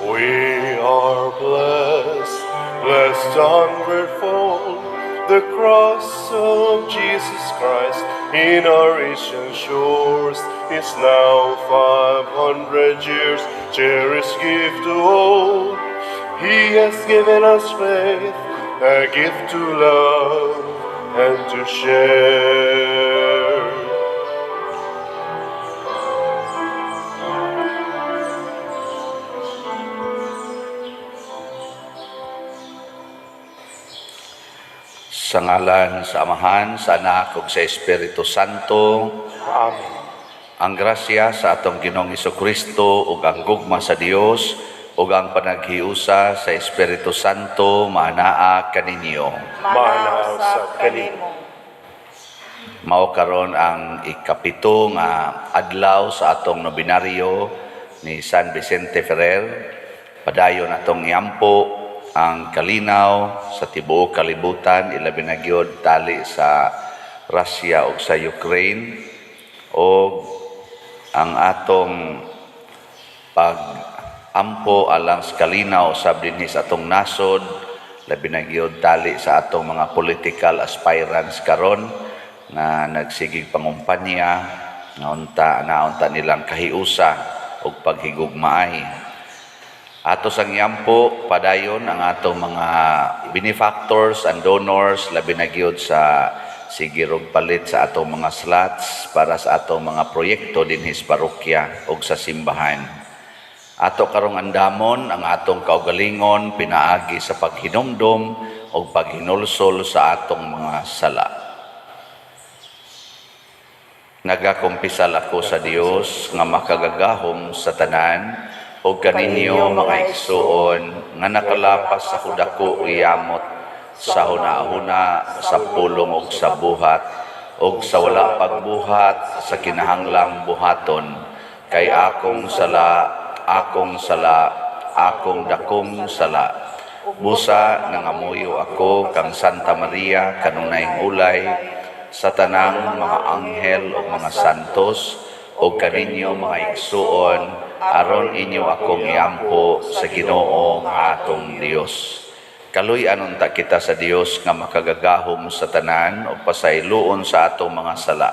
We are blessed, blessed hundredfold. The cross of Jesus Christ in our Asian shores is now 500 years, cherished gift to all. He has given us faith, a gift to love and to share. Sa ngalan sa Amahan, sa Anak ug sa Espiritu Santo. Amen. Ang grasya sa atong Ginoong Kristo ug ang gugma sa Dios ug ang panaghiusa sa Espiritu Santo maanaa kaninyo. Maanaa usab kanimo. Mao karon ang 7 nga adlaw sa atong nobinaryo ni San Vicente Ferrer. Padayon atong iampo ang kalinaw sa tibuok kalibutan, ilabi na gyud tali sa Russia ug sa Ukraine, og ang atong pag-ampo alang sa kalinaw sab dinhi sa atong nasod, labi na gyud tali sa atong mga political aspirants karon nga nagsigig pangumpanya nga unta naunta nilang kahiusa ug paghigugmaay. Ato sang iampo padayon ang atong mga benefactors and donors, labi na gyud sa sige rog palit sa atong mga slots para sa atong mga proyekto dinhi sa parokya ug sa simbahan. Ato karong andamon ang atong kaugalingon pinaagi sa paghinumdom ug paghinulsol sa atong mga sala. Nagakumpisal ako sa Dios nga makagagahom sa tanan ug kaninyo mga igsuon nga nakalapas sa dako yamot sa hunahuna, sa pulong ug sa buhat ug sa wala pagbuhat sa kinahanglang buhaton, kay akong sala, akong sala, akong dakong sala. Busa nangamuyo ako kang Santa Maria kanunayng ulay, sa tanang mga anghel ug mga santos ug kaninyo mga igsuon, aron inyo akong iampo sa Ginoo nga atong Dios. Kaluy-an unta kita sa Dios nga makagagahom sa tanan ug pasayloon sa atong mga sala.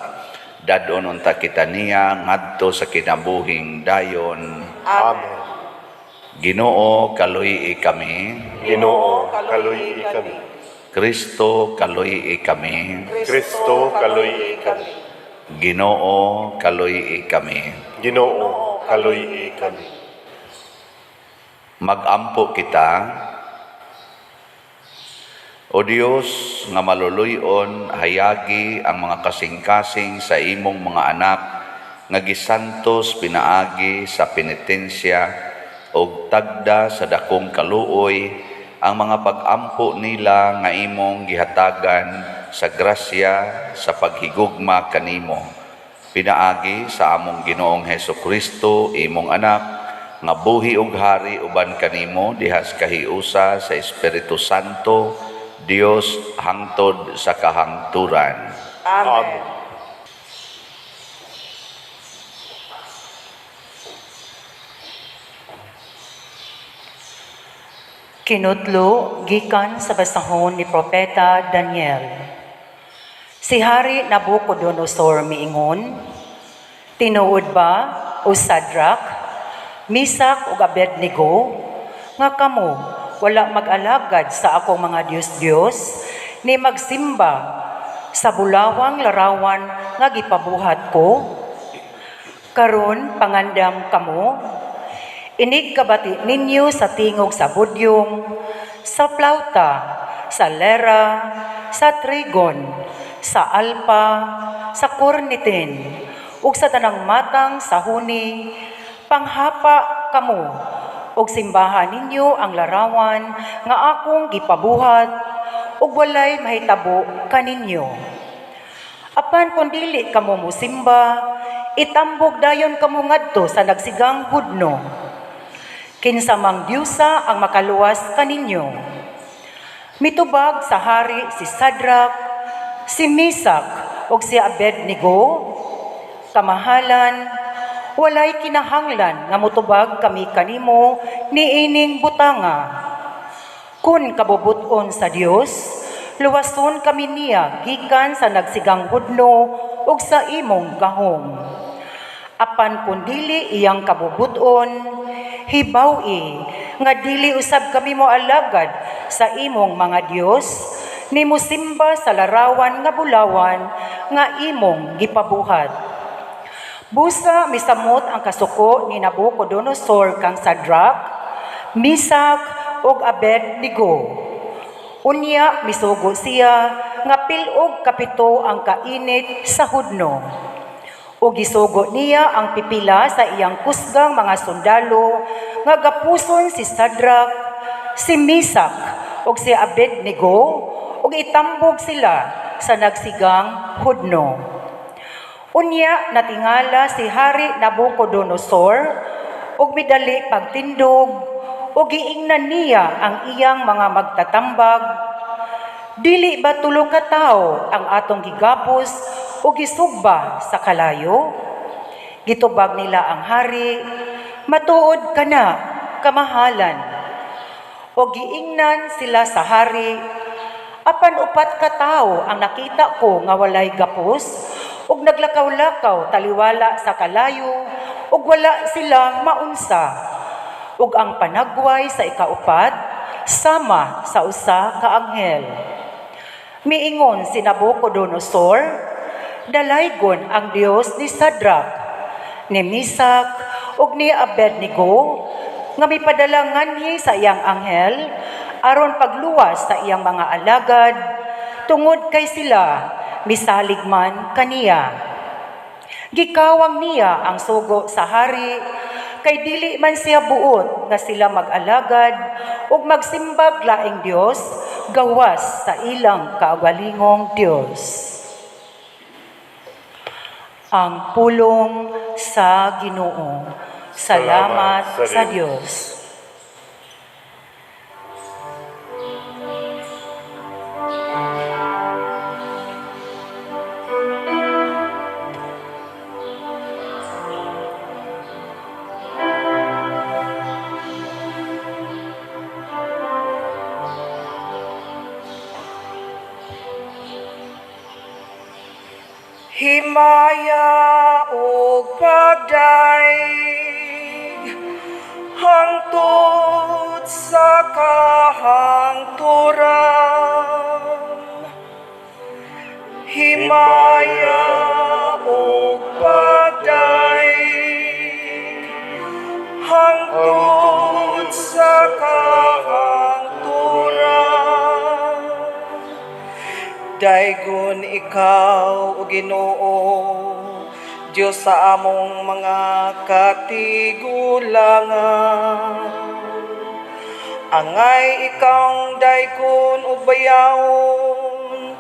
Dad-on unta kita niya ngadto sa kinabuhing dayon. Amen. Ginoo, kaluy-i kami. Ginoo, kaluy-i kami. Kristo, kaluy-i kami. Kristo, kaluy-i kami. Ginoo, kaluy-i kami. Ginoo, kaluy-i kami. Magampo kita. O Dios nga maluluy-on, hayagi ang mga kasing-kasing sa imong mga anak nga gisantos pinaagi sa penitensya og tagda sa dakong kaluoy ang mga pag-ampo nila nga imong gihatagan sa grasya sa paghigugma kanimo. Pinaagi sa among Ginoong Heso Kristo, imong anak, nga buhi ug hari uban kanimo diha sa kahiusa sa Espiritu Santo, Dios hangtod sa kahangturan. Amen. Kinutlo gikan sa basahon ni Propeta Daniel. Si Hari Nabucodonosor miingon, "Tinuod ba, o Sadrach, Misak ug Abednego, nga kamo wala mag-alagad sa akong mga Dios-Dios ni magsimba sa bulawang larawan nga gipabuhat ko? Karon pangandam kamo, inig kabati ninyo sa tingog sa budyong, sa plauta, sa lera, sa trigon, sa alpa, sa kornitin, ug sa tanang matang sa huni, panghapa kamo, ug simbahan ninyo ang larawan nga akong gipabuhat, ug walay mahitabo kaninyo. Apan kung dili kamo mosimba, itambog dayon kamo ngadto sa nagsigang hudno. Kinsa mang diyusa ang makaluwas kaninyo?" Mitubag sa hari si Sadrach, si Misak ug si Abednego, "Kamahalan, Walay kinahanglan nga mutubag kami kanimo niining butanga. Kun kabubuton sa Dios, luwason kami niya gikan sa nagsigang hudno ug sa imong gahom. Apan kun dili iyang kabubuton, hibaw-i nga dili usab kami moalagad sa imong mga Dios, ni mosimba sa larawan nga bulawan nga imong gipabuhat. Busa misamot ang kasuko ni Nabucodonosor kang Sadrach, Misak ug Abednego. Unya misugo siya nga pil-og kapito ang kainit sa hudno. Ug gisugo niya ang pipila sa iyang kusgang mga sundalo nga gapuson si Sadrach, si Misak ug si Abednego ug itambog sila sa nagsigang hudno. Unya natingala si Hari Nabucodonosor ug midali pagtindog ug giingnan niya ang iyang mga magtatambag, "Dili ba tulo ka tawo ang atong gigapos ug gisugba sa kalayo?" Gitubag nila ang hari, "Matuod kana, kamahalan." O giingnan sila sa hari, "Apan upat ka tawo ang nakita ko nga walay gapos ug naglakaw-lakaw taliwala sa kalayo ug wala sila maunsa. Ug ang panagway sa ikaupat sama sa usa ka anghel." Miingon si Nabucodonosor, "Dalaygon ang Dios ni Sadrach, ni Misak ug ni Abednego nga mipadala nganhi sa iyang anghel aron pagluwas sa iyang mga alagad, tungod kay sila misalig man kaniya. Gikawang niya ang sugo sa hari, kay dili man siya buot nga sila mag-alagad ug magsimbag laing Dios gawas sa ilang kaugalingong Dios." Ang pulong sa Ginoo. Salamat Salamat sa sa Dios. Himaya ug pagdaig hangtod sa kahangturan. Himaya ug pagdaig hangtod sa kahangturan. Daygon ikaw, o Ginoo, Dios sa among mga katigulangan. Angay ikang daygon ug bayawon,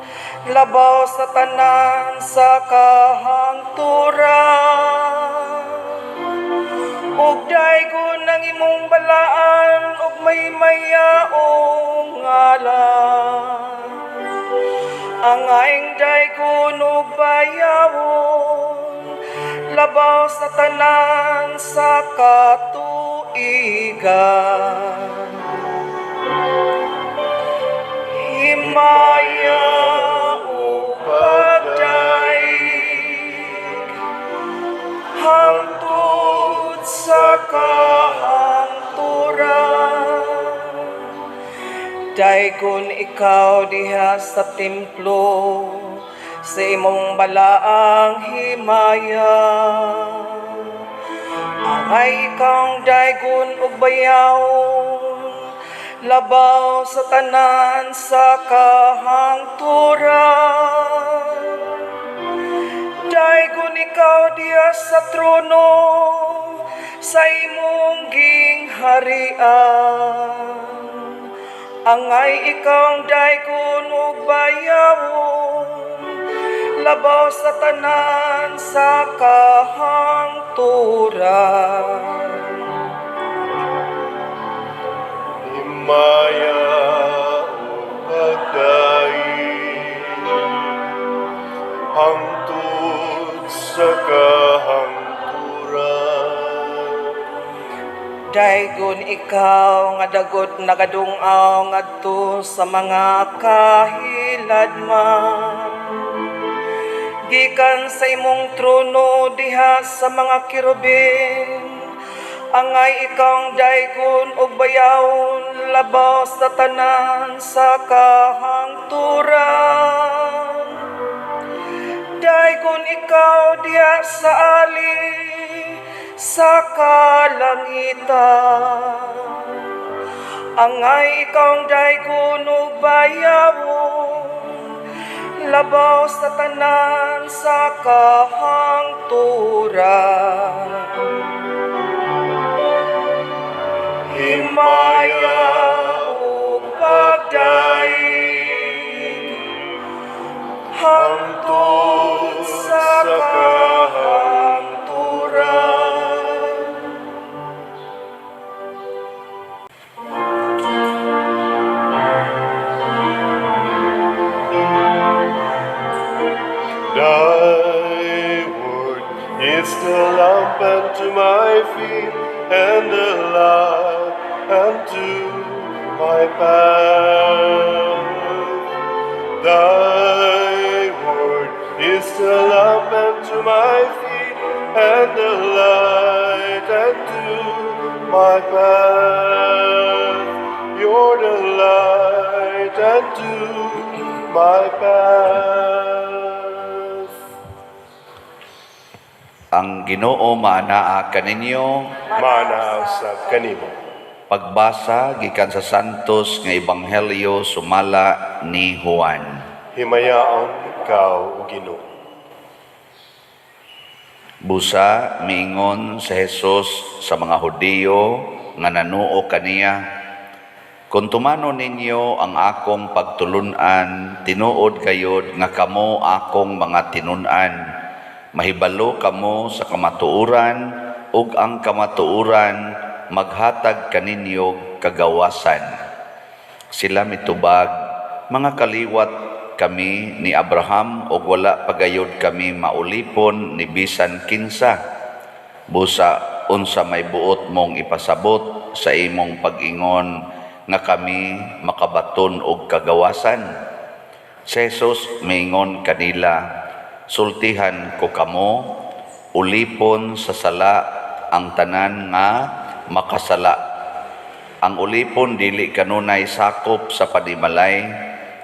labaw sa tanan sa kahangturan. Ug daygon ang imong balaan ug maymayaong ngalan. Angayng daygon ug bayawon, labaw sa tanan sa katuigan. Himaya ug pagdaig hangtod sa kahangturan. Daygon ikaw diha sa templo sa imong balaang himaya. Angay ikang daygon ug bayawon, labaw sa tanan sa kahangturan. Daygon ikaw diha sa trono sa imong gingharian. Angay ikang daygon ug bayawon, labaw sa tanan sa kahangturan. Himaya ug pagdaig hangtod sa kahangturan. Daygon ikaw nga dagot nagadung-aw ngadto sa mga kahiladman. Gikan sa imong trono diha sa mga kerubin, angay ikaw ang daygon ug bayawon labaw sa tanan sa kahangturan. Daygon ikaw diha sa ali sa kalangitan. Angay ikaw ang daygon ug bayawon labaw sa tanan sa kahangturan. Himaya ug pagdaig hangtod sa kahangturan. Thy word is the lamp unto my feet and the light unto my path. Thy word is the lamp unto my feet and the light unto my path. You're the light unto my path. Ang Ginoo maanaa kaninyo. Maanaa usab kanimo. Pagbasa gikan sa Santos nga Ebanghelyo sumala ni Juan. Himayaon ikaw, o Ginoo. Busa miingon si Jesus sa mga Hudiyo nga nanuo kaniya, "Kung tumanon ninyo ang akong pagtulun-an, tinuod gayod nga kamo akong mga tinun-an. Mahibalo kamo sa kamatuoran, ug ang kamatuoran maghatag kaninyo kagawasan." Sila mitubag, "Mga kaliwat kami ni Abraham ug wala pagayod kami maulipon ni bisan kinsa. Busa unsa may buot mong ipasabot sa imong pag-ingon nga kami makabaton og kagawasan?" Si Jesus miingon kanila, "Sultihan ko kamo, ulipon sa sala ang tanan nga makasala. Ang ulipon dili kanunay sakop sa panimalay,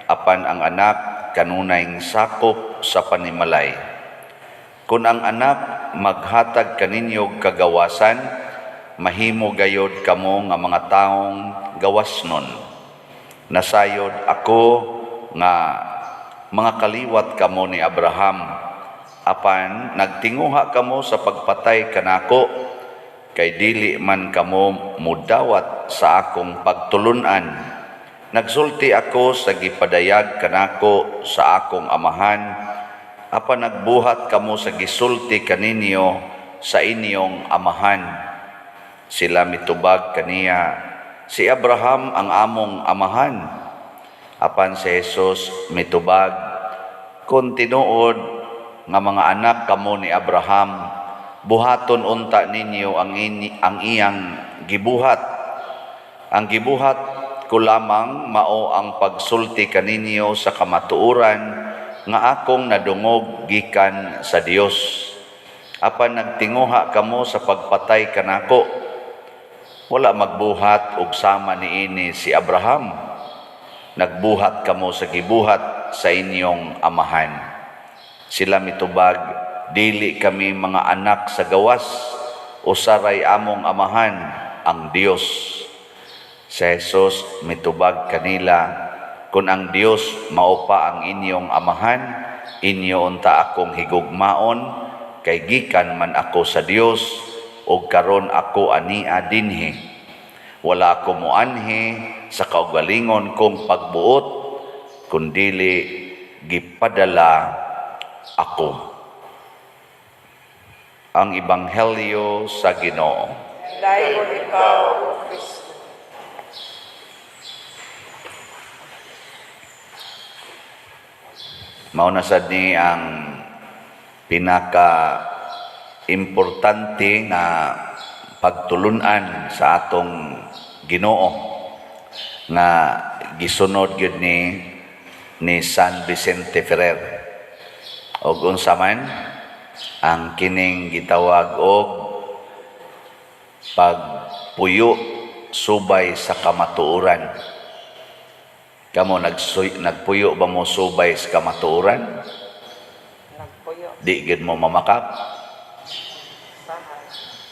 apan ang anak kanunay sakop sa panimalay. Kun ang anak maghatag kaninyo kagawasan, mahimo gayod kamo nga mga taong gawasnon. Nasayod ako nga mga kaliwat kamo ni Abraham, apan nagtinguha kamo sa pagpatay kanako, kay dili man kamo mudawat sa akong pagtulun-an. Nagsulti ako sa gipadayag kanako sa akong amahan, apan nagbuhat kamo sa gisulti kaninyo sa inyong amahan." Sila mitubag kaniya, "Si Abraham ang among amahan." Apan si Jesus mitubag, "Kung tinuod nga mga anak kamo ni Abraham, buhaton unta ninyo ang iyang gibuhat. Ang gibuhat ko lamang mao ang pagsulti kaninyo sa kamatuoran nga akong nadungog gikan sa Dios. Apan nagtinguha kamo sa pagpatay kanako. Wala magbuhat og sama niini si Abraham. Nagbuhat kamo sa gibuhat sa inyong amahan." Sila mitubag, "Dili kami mga anak sa gawas, usaray among amahan ang Dios." Si Jesus mitubag kanila, "Kung ang Dios mao pa ang inyong amahan, inyo unta akong higugmaon, kay gikan man ako sa Dios, ug karon ako ania dinhi. Wala ako moanhi sa kaugalingon kong pagbuot, kundili gipadala ako." Ang Ebanghelyo sa Ginoo. Dayon ikaw, O Kristo. Mao na sad ni ang pinaka importante nga pagtulunan sa atong Ginoo nga gisunod gyud ni San Vicente Ferrer. Og unsa man ang kining gitawag og pagpuyo subay sa kamatuoran. Kamo, nagpuyo ba mo subay sa kamatuoran? Nagpuyo. Di gid mo mamakak.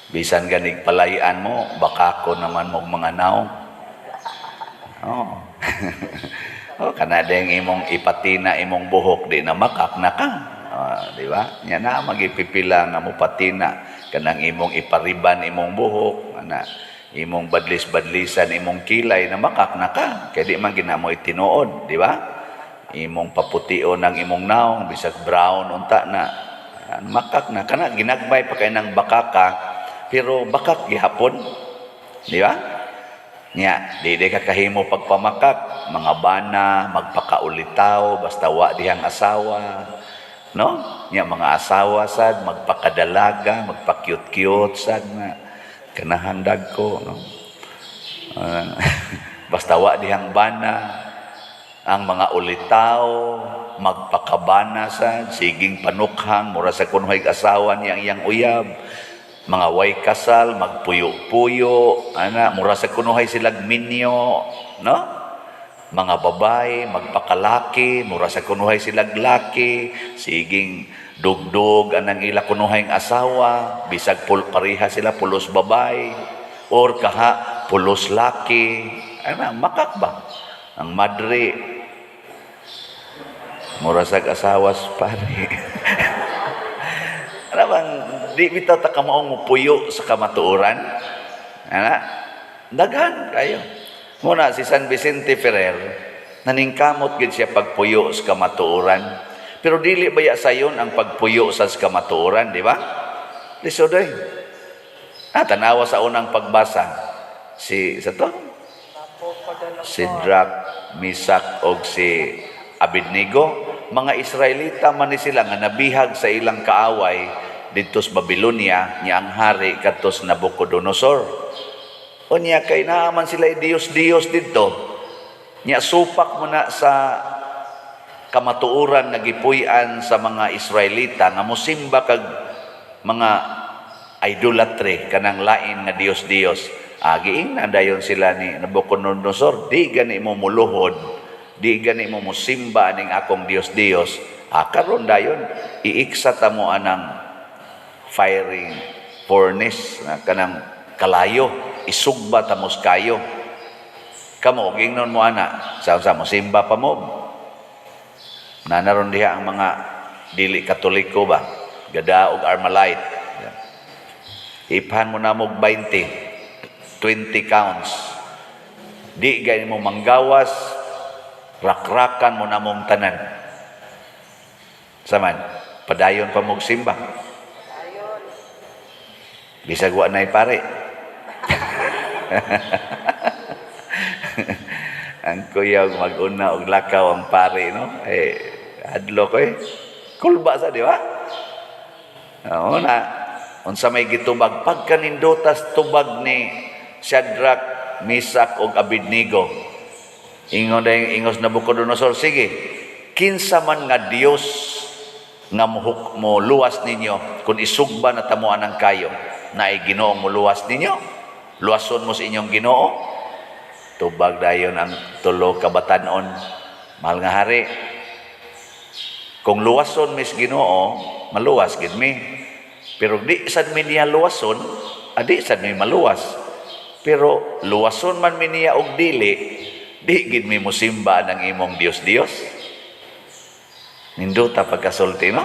Bisan ganig palayan mo, baka ko naman mo mga naong. Oh. Oh, kana ding imong ipatina imong buhok, di na makak na ka. Ah, di ba? Nya na magipipila nga mo patina kanang imong ipariban imong buhok, ana imong badlis-badlisan imong kilay, na makak na ka. Kay di man ginamo tinuod, di ba? Imong papution ang imong naong bisag brown unta na. Ah, makak na kana, ginagmay pa kay nang bakaka, pero bakak gihapon, di ba? Nya, di ka kahimo pagpamakak, mga bana, magpakaulitaw, basta wa dihang asawa. No? Nya mga asawa sad, magpakadalaga, magpa-cute-cute sad na kanahandag ko, no? Ah, basta wa dihang bana, ang mga ulitaw, magpakabana sad, siging panukhang, mura sa kunhoy asawa niya ang iyang uyab, mga way kasal, magpuyo-puyo, ana, mura sa kunuhay silag minyo, no? Mga babae, magpakalaki, mura sa kunuhay silag laki, siging dugdug anang ila kunuhay asawa, bisag pariha sila pulos babae, or kaha pulos laki, ana, makak ba? Ang madre, mura sa asawas pare. Ano bang, di bitaw ta kamaong mupuyo sa kamatuoran? Ana? Daghan kayo. Muna si San Vicente Ferrer, naningkamot gid siya pagpuyo sa kamatuoran. Pero dili baya sayon ang pagpuyo sa kamatuoran, di ba? Lisod oy. Ah, tanawa sa unang pagbasa. Si sa to? Si Drak, Misak og si Abednego, mga Israelita man ni sila nga nabihag sa ilang kaaway didto sa Babylonia, niya ang hari kadto sa Nabucodonosor. Unya kay naaman sila Diyos-Diyos didto. Nya supak mo na sa kamatuoran nga gipuy-an sa mga Israelita nga mosimba kag mga idolatry, kanang lain nga Diyos-Diyos. Agiing na dayon sila ni Nabucodonosor, "Di gani mo muluhod, di gani mo mosimba aning akong Diyos-Diyos." Ah, karon dayon iiksa ta mo anang firing furnace na kanang kalayo, isugba ta mos kayo. Kamo, gingnon mo ana, sa mo simba pa mo? Nanaron diha ang mga dili Katoliko ba, gada og Armalite. Iphan mo na mo 20, 20 counts. Di gani mo manggawas, rakrakan mo na mong tanan. Saman, padayon pa mong simba. Bisag wa na'y pare. Ang kuya mag-una og lakaw ang pare, no? Eh, adlo ko eh. Kulba sa, di ba? Oo na. Unsa may gitubag? Pagkanindutas tubag ni Shadrach, Misak og Abednego. Ingon dayong ingos Nabucodonosor, "Sige, kinsa man nga Dios nga mo luwas ninyo kung isugba na tamuan ang kayo, naay Ginoo mo luwas ninyo? Luwason mo sa inyong Ginoo." Tubag dayon ang tulo ka batan-on, "Mahal nga hari, kung luwason mis Ginoo, maluwas gid mi. Pero di sad mi niya luwason, adi sad mi maluwas. Pero luwason man mi niya og dili, di gid mi mosimba ng imong Dios-Dios." Nindota pagkasulti, no?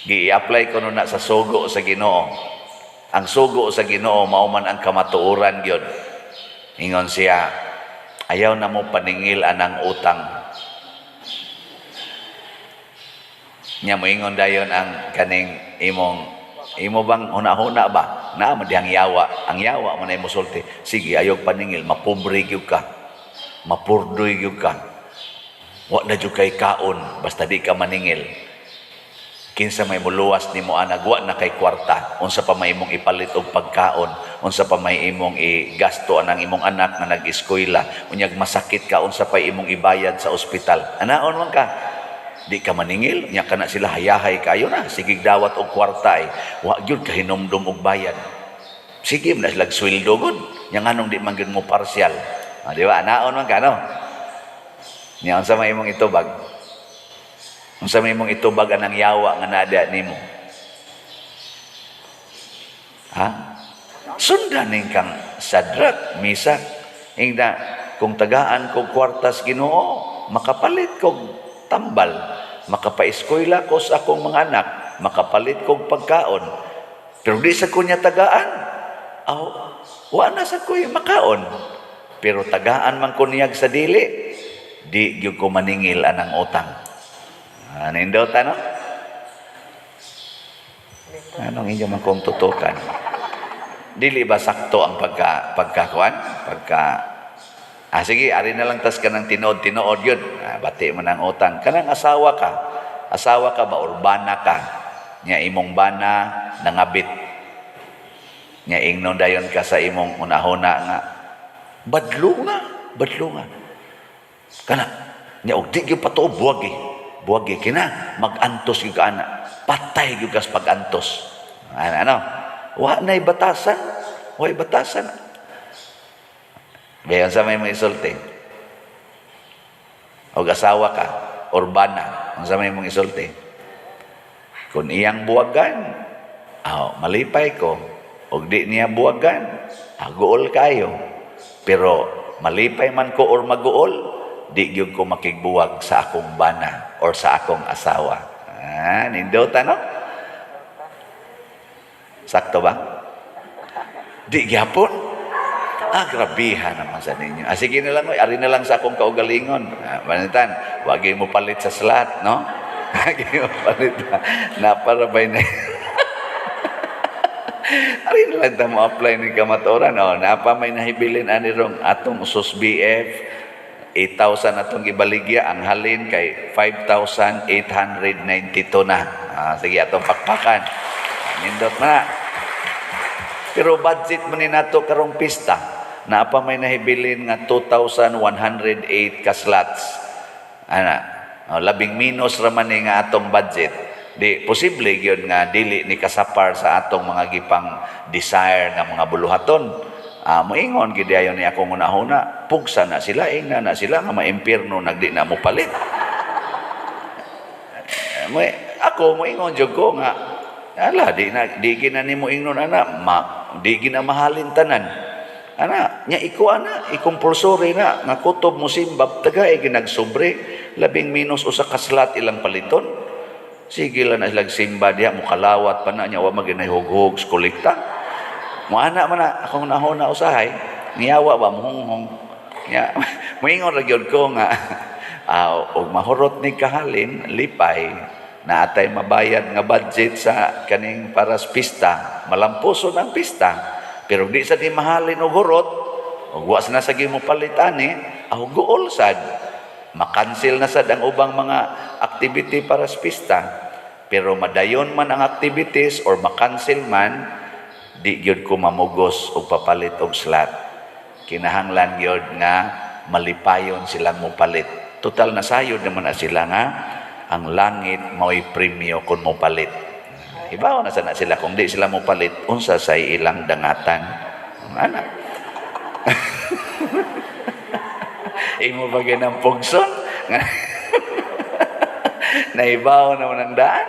Gi-apply ko na sa sugo sa Ginoo. Ang sugo sa Ginoo mao man ang kamatuoran gyud. Ingon siya, "Ayaw na mo paningil anang utang." Nya moingon dayon ang kaning imong imo bang huna-huna ba? Naa man dihang yawa. Ang yawa man ay mosulti. "Sige, ayaw paningil, mapobre gyud ka. Mapurdoy gyud ka. Wa na jud kay kaon basta di ka maningil." Kinsa may muluwas nimo anag wa na kay kwarta, unsa pa may imong ipalit og pagkaon, unsa pa may imong igasto anang imong anak nga nag-eskwela, unyag masakit ka, unsa pa imong ibayad sa ospital. Anaon man ka? Di ka maningil, nya kana sila hayahay kayo na, sige dawat og kwarta ay, wa gyud kahinumdum og bayad. Sige man na sila sweldo gud, nya nganong di man gyud mo partial. Ah, di ba? Anaon man ka, no? Nya unsa may imong itubag? Unsa may imong itubag anang yawa nga naa nimo? Ha? Sundan ning kang Shadrach, Meshach. Ingna, kung tagaan ko kwartas Ginoo, makapalit kog tambal, makapaeskwela ko sa akong mga anak, makapalit kog pagkaon. Pero di sa ko niya tagaan, aw, wa na sa ko'y makaon. Pero tagaan man ko niyag sa dili, di gyud ko maningil anang utang. Ah, nindot, ano? Anong inyo man kong tutukan? Dili ba sakto ang pagkakuan? Ah, sige, ari na lang tas kanang tinuod-tinuod yun. Ah, bati mo ng utang. Kanang asawa ka. Asawa ka ba, urbana ka. Nya imong bana, nangabit. Nya ingnon dayon ka sa imong unahuna nga, badlo nga, badlo nga. Kana, nya og di gyud patuo, buwag eh. Buwag eh, kina, magantos gyud ka ana. Patay gyud kas pag-antos. Ano, ano? Wa na'y batasan. Wa batasan. Bayan sa may mga isulti. O asawa ka, urbana, unsa may mong isulti? Kung iyang buwagan, aw, malipay ko. Og di niya buwagan, aguol kayo. Pero malipay man ko or maguol, di gyud ko makigbuwag sa akong bana or sa akong asawa. Ah, nindota, no? Sakto ba? Di gyapon. Ah, grabihan naman sa ninyo. Ah, sige na lang, oy, ari na lang sa akong kaugalingon. Ah, banitan, wag mo palit sa slot, no? Wag mo palit. Naparabay na. Ari na lang ta mo apply ni kamatuoran, no? Napa may nahibilin ani rong atong usos BF 8,000 atong gibaligya, ang halin kay 5,892 na. Ah, sige, atong pakpakan. Nindot na. Pero budget man ni nato karong pista. Naa pa may nahibilin nga 2,108 ka slots. Ana, oh, labing minus ra man ni nga atong budget. Di posible gyud nga dili ni kasapar sa atong mga gipang desire nga mga buluhaton. Ah, moingon gid ayon ni akong hunahuna, pugsa na sila, ingna na sila nga maimpierno nagdi na mo palit. Eh, ako moingon jud ko nga ala di na di gina nimo ingnon ana ma, di gina mahalin tanan. Ana, nya iko ana, i-compulsory na nga kutob mo simbab tagay ginagsobre, labing minus usa ka slot ilang paliton. Sige lang na sila simba diha, mukalawat pa na niya, wa maginayhug-hug sa kolekta. Mo ana man na akong nahona usahay, niyawa ba muhunghong. Nya moingon ra gyud ko nga og mahurot ni kahalin, lipay na atay mabayad nga budget sa kaning para sa pista, malampuson ang pista. Pero di sa di mahalin og hurot, og wa sa nasagi mo palit ani, aw guol sad. Makansil na sad ang ubang mga activity para sa pista. Pero madayon man ang activities or makansil man, di gyud ko mamugos og papalit og slot. Kinahanglan gyud nga malipayon silang mopalit. Total nasayod naman na sila nga ang langit mao'y premyo kung mopalit. Ibaw na sana sila kung di sila mopalit, unsa say ilang dangatan. Ana. Imo ba ng pugson? Naibaw naman ang daan.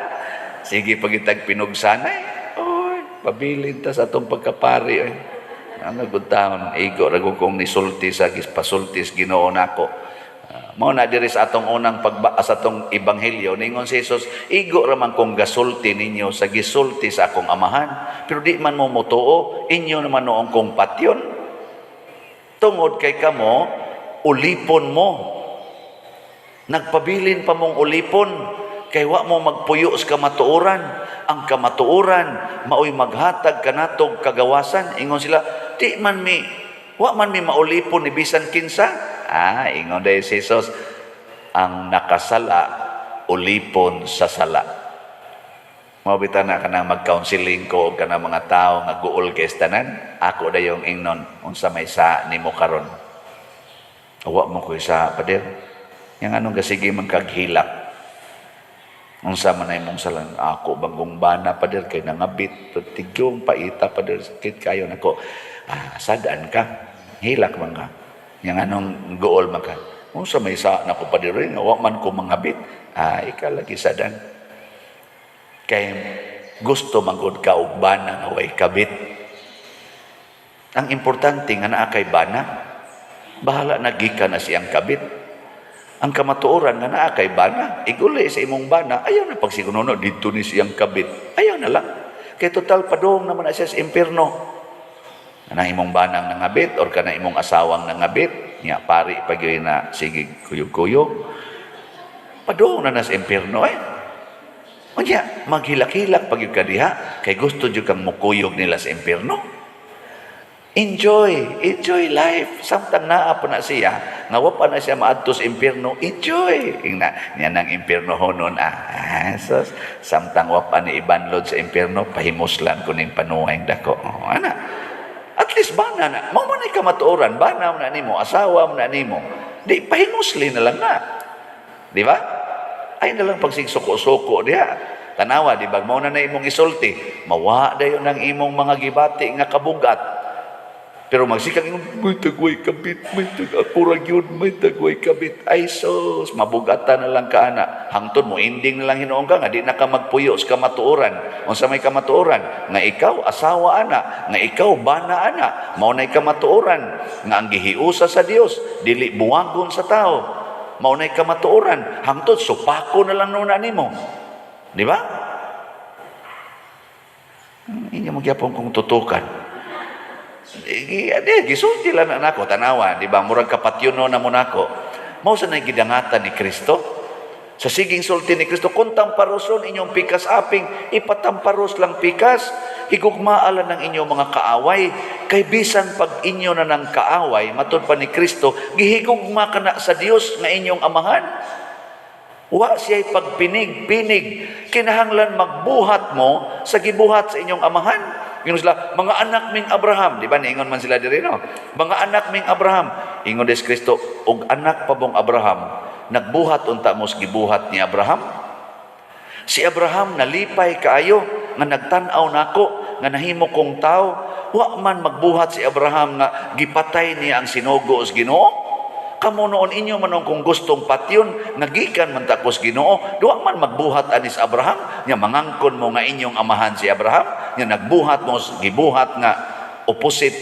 Sige pagitag pinugsanay. Oy, pabilin ta sa atong pagkapari. Oy. Ano gud taon, igo ra gud kong nisulti sa pasultis Ginoo nako. Mao na diri sa atong unang pagba sa atong ebanghelyo ningon si Jesus, igo ra man kong gasulti ninyo sa gisulti sa akong amahan, pero di man mo motuo, inyo naman noong kong patyon. Tungod kay kamo ulipon mo. Nagpabilin pa mong ulipon kay wa mo magpuyo sa kamatuoran. Ang kamatuoran maoy maghatag kanatog kagawasan. Ingon sila, di man mi, wa man mi maulipon ni bisan kinsa. Ah, ingon dahil si Jesus, ang nakasala ulipon sa sala. Mao bitaw na kanang mag-counseling ko og kanang mga tawo nga guol kay tanan, ako dayong ingnon, unsa may sa nimo karon? Wa mo ko isa, pader. Yang anong gasige man kaghilak. Unsa man ay imong salan? Ako bagong bana, pader, kay nangabit tigyong paita, pader, sakit kayo nako. Ah, sadaan ka. Hilak man ka. Yang anong guol man ka? Unsa may sa nako, pader, nga wa man ko mangabit. Ah, ika lagi sadan. Kay gusto man gud ka og bana nga way kabit. Ang importante nga naa kay bana, bahala na gikan na siyang kabit. Ang kamatuoran nga naa kay bana, iguli sa imong bana, ayaw na pagsigunono dito ni siyang kabit. Ayaw na lang. Kay total padung naman na siya sa impierno. Kanang imong banang nangabit or kana imong asawang nangabit, nya pari pag na sige kuyog-kuyog. Padung na na sa impierno eh. Unya, maghilak-hilak pag ka diha, kay gusto jud kang mukuyog nila sa impierno. Enjoy, enjoy life. Samtang naa pa na siya, nga wa pa na siya maadto sa impierno, enjoy. Ingna, niya nang impierno honon ah. So, samtang wa pa ni ibanlod sa impierno, pahimuslan ko ning panuway dako. Oh, ana. At least bana na. Mao man ay kamatuoran, bana man na nimo, asawa man na nimo. Di pahimusli na lang na. Di ba? Ay na lang pagsigsuko-suko diha. Tanawa, di ba? Mao na na imong isulti. Mawa dayon ang imong mga gibati nga kabugat. Pero magsikang imong, may tagway kabit, may tag ako ra gyud, may tagway kabit. Ay sus, mabugatan na lang ka ana. Hangtod mo, ending na lang hinuon ka nga, di na ka magpuyo sa kamatuoran. Unsa may kamatuoran? Nga ikaw, asawa ana, nga ikaw, bana ana, mao na'y kamatuoran. Nga ang gihiusa sa Dios, dili buwagon sa tao. Mao na'y kamatuoran. Hangtod, supako na lang nuna nimo. Di ba? Inyo magyapon kong tutukan. Di, gisulti lang na nako, tanawa, di ba? Murag kapatyono na mo nako. Mao sa na'y gidangatan ni Kristo. Sa siging sulti ni Kristo, kung tamparoson inyong pikas aping, ipatamparos lang pikas, higugmaala ng inyong mga kaaway, kay bisan pag inyo na ng kaaway, matud pa ni Kristo, gihigugma ka na sa Dios nga inyong amahan. Wa siya'y pagpinig-pinig, kinahanglan magbuhat mo sa gibuhat sa inyong amahan. Ingon sila, mga anak ming Abraham. Di ba, niingon man sila diri, no? Mga anak ming Abraham. Ingon des Kristo, og anak pa bong Abraham, nagbuhat unta mo sa gibuhat ni Abraham? Si Abraham nalipay kaayo nga nagtan-aw nako nga nahimo kong tao. Wa man magbuhat si Abraham nga gipatay niya ang sinugo sa Ginoo. Kamo noon inyo man kung gustong patyon, nagikan man ta ko sa Ginoo, duwa man magbuhat anis Abraham, nya mangangkon mo nga inyong amahan si Abraham, nya nagbuhat mo gibuhat nga opposite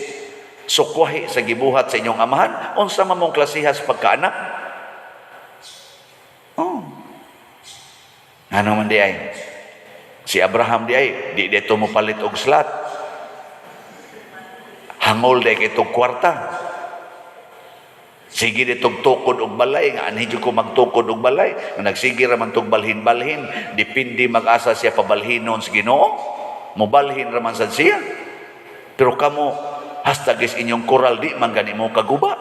sukwahi sa gibuhat sa inyong amahan, unsa man mong klasihas pagkaanak? Oh. Ano man di ay? Si Abraham di ay, di dito mo palit og slot. Hangol di kay itong kwarta. Sige ditong tukod og balay, nga anhi jud ko magtukod og balay, nga nagsige ra man tog balhin-balhin, depende mag-asa siya pabalhinon sa Ginoo, mobalhin ra man sad siya. Pero kamo hastag is inyong koral di man gani mo kaguba.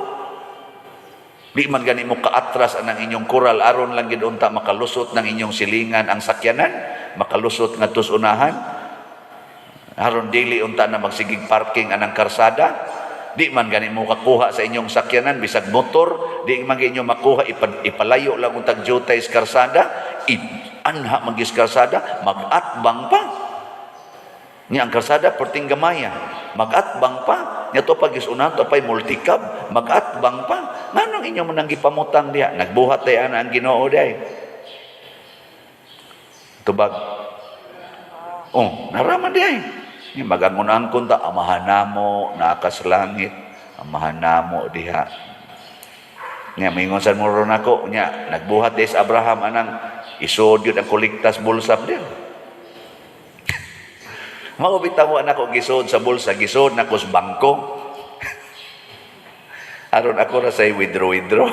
Di man gani mo kaatras anang inyong koral aron lang gid unta makalusot ng inyong silingan ang sakyanan, makalusot ngadto sa unahan. Aron dili unta na magsigig parking anang karsada. Di man gani mo kakuha sa inyong sakyanan bisag motor, di man gani inyo makuha, ipalayo lang untag jutay sa karsada, anha magis karsada, magatbang pa. Nya ang karsada perting gamaya, magatbang pa. Nya to pag isunahan to pay multicab, magatbang pa. Nganong inyo man ang gipamutang diha? Nagbuhat tay ana ang Ginoo diay. Tubag. Oh, naraman diay. Ni magangun-angkon ta, amahan namo naa ka sa langit, amahan namo diha. Nya mingon sa muro nako, nya nagbuhat des Abraham anang isod yun ang kolektas bulsa din. Mao bitaw nako gisod sa bulsa, gisod nako sa bangko. Aron ako ra say withdraw withdraw.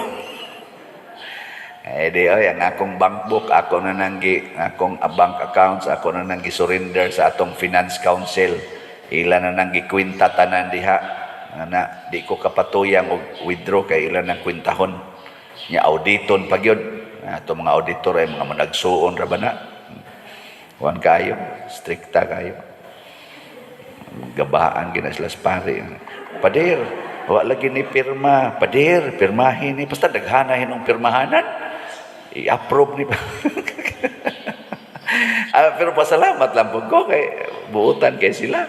Eh di oy, ang akong bank book, ako na nang akong bank accounts, ako na nang gi-surrender sa atong finance council. Ila na nang gikwenta tanan diha. Ana, di ko kapatuyang og withdraw kay ila nang kwentahon. Nya auditon pa gyud. Ato mga auditor ay mga managsuon ra ba na. Kuan kayo, strikta kayo. Gabaan gina sila sa pare. "Pader, wa lagi ni pirma. Pader, pirmahin ni." Basta daghana hinong pirmahanan. I-approve ni pa. Ah, pero pasalamat lang po ko kay buutan kay sila.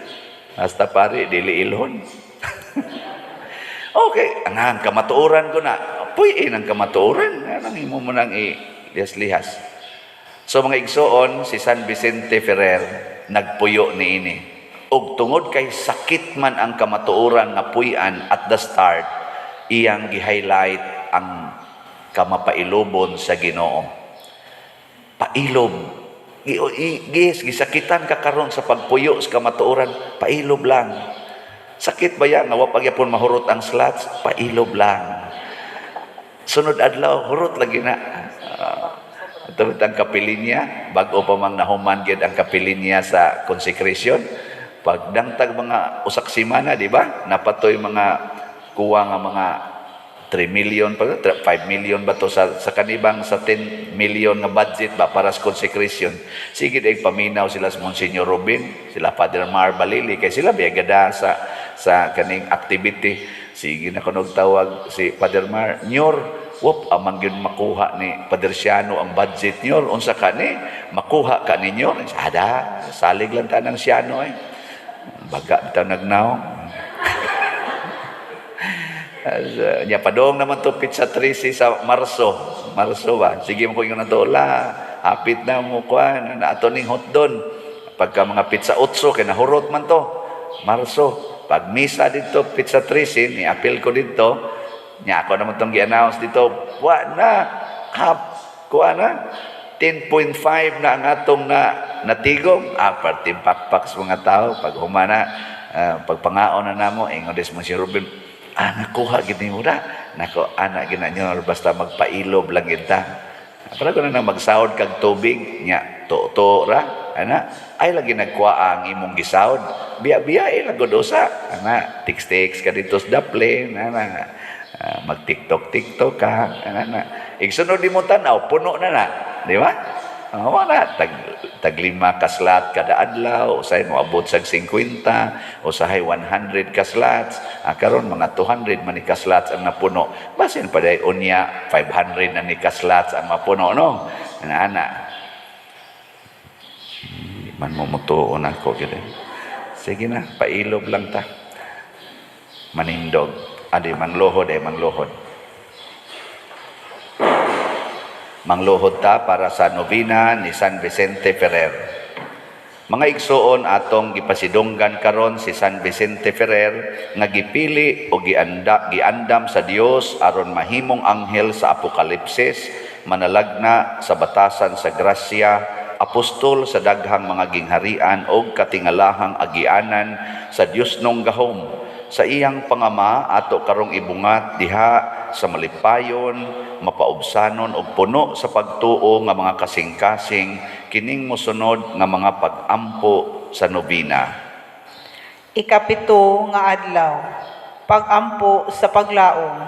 Hasta pare, dili ilhon. Okay, ang kamatuoran ko na. Puy, ang kamatuoran. Anong imo mo nang i-lihas-lihas? So mga igsoon, si San Vicente Ferrer nagpuyo niini. Og tungod kay sakit man ang kamatuoran nga puy-an at the start, iyang gi-highlight ang kamapailobon sa Ginoo. Pailob. Gis, gisakitan ka karon sa pagpuyo sa kamatuoran, pailob lang. Sakit ba ya nga wa pagyapon mahurot ang slots? Pailob lang. Sunod adlaw, hurot lagi na. Ang kapilinya, bago pa mang nahuman gyud ang kapilinya sa consecration. Pagdangtag mga usak semana, di ba? Napatoy mga kuwa nga mga 3 million pa, 5 million ba to sa kanibang sa 10 million nga budget ba para sa consecration. Sige day paminaw sila sa Monsignor Robin, sila Father Mar Balili kay sila biyagada sa kaning activity. Sige na kunog tawag si Father Mar, "Nyor, wop amang gyud makuha ni Father Siano ang budget, nyor, unsa ka ni makuha ka ninyo?" Ada, salig lang ta ng Siano eh. Baga bitaw nagnaw. As, nya padong naman to petsa 13 sa Marso. Marso ba? Sige mo ko ingon na to, la, hapit na mo kuan, na ato ning hotdon. Pagka mga petsa 8 kay nahurot man to. Marso. Pag misa dito petsa 13 ni apil ko dito. Nya ako naman tong gi-announce dito, wa na hap kuan na 10.5 na ang atong na natigom. Ah, parte pakpak sa mga tao pag humana, pagpangaon na namo, ingon des mo si Ruben, "Ah, nakuha gid nimo na." Nako, ana gina nyo, basta magpailob lang gid ta. Para ko na nang magsahod kag tubig nya to ra ana ay lagi nagkuha ang imong gisahod, biya-biya ay lang gud usa ana, text-text ka dito sa daple ana, mag TikTok TikTok ka ana na igsunod di mo tan-aw puno na na, di ba? Wala tag tag 5 ka slot kada adlaw, usahay moabot sa 50, usahay 100 ka slots. Ah, karon mga 200 man ni ka slots ang napuno. Basin pa day unya 500 na ni ka slots ang mapuno, no? Ana ana. Di man mo mutuon ako gyud. Eh. Sige na, pailob lang ta. Manindog. Adi mangluhod ay mangluhod. Mangluhod ta para sa nobena ni San Vicente Ferrer. Mga igsoon, atong gipasidunggan karon si San Vicente Ferrer nga gipili o giandam sa Dios aron mahimong anghel sa Apokalipsis, manalagna sa batasan sa grasya, apostol sa daghang mga gingharian og katingalahang agianan sa Dios nong gahom. Sa iyang pangama ato karong ibungat diha sa malipayon, mapaubsanon og puno sa pagtuo nga mga kasing-kasing kining mosunod nga mga pag-ampo sa nobena. Ikapito nga adlaw, pag-ampo sa paglaom.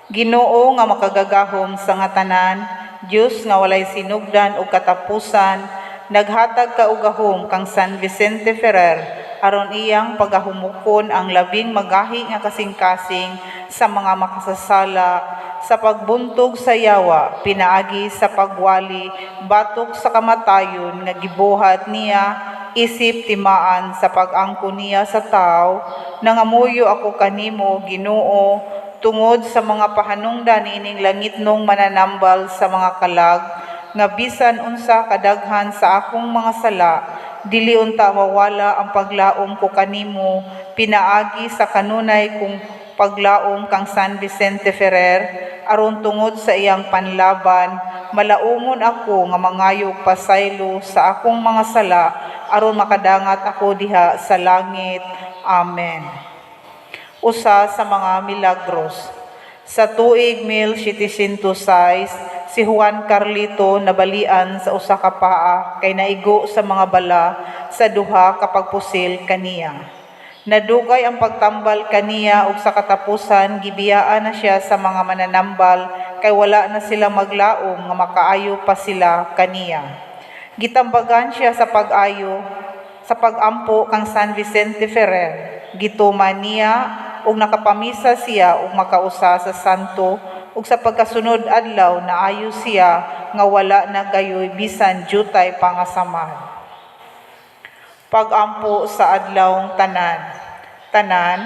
Ginoo nga makagagahom sa nga tanan, Dios nga walay sinugdan ug katapusan, naghatag ka og gahom kang San Vicente Ferrer aron iyang pagahumukon ang labing magahi nga kasing-kasing sa mga makasasala sa pagbuntog sa yawa pinaagi sa pagwali batok sa kamatayon nga gibuhat niya isip timaan sa pag-angko niya sa tawo. Nangamuyo ako kanimo, Ginoo, tungod sa mga pahanungdan niining langitnong mananambal sa mga kalag, nga bisan unsa kadaghan sa akong mga sala, dili unta mawala ang paglaom ko kanimo pinaagi sa kanunay kong paglaom kang San Vicente Ferrer, aron tungod sa iyang panlaban malaumon ako nga mangayog pasaylo sa akong mga sala aron makadangat ako diha sa langit. Amen. Usa sa mga milagros. Sa tuig 1706, si Juan Carlito nabalian sa usa ka paa kay naigo sa mga bala sa duha ka pagpusil kaniya. Nadugay ang pagtambal kaniya ug sa katapusan gibiyaan na siya sa mga mananambal kay wala na sila maglaom nga makaayo pa sila kaniya. Gitambagan siya sa pag-ayo sa pag-ampo kang San Vicente Ferrer. Gituman niya ug nakapamisa siya ug makausa sa santo ug sa pagkasunod adlaw naayo siya nga wala na gayoy bisan jutay pa nga samad. Pag-ampo sa adlawng tanan. Tanan,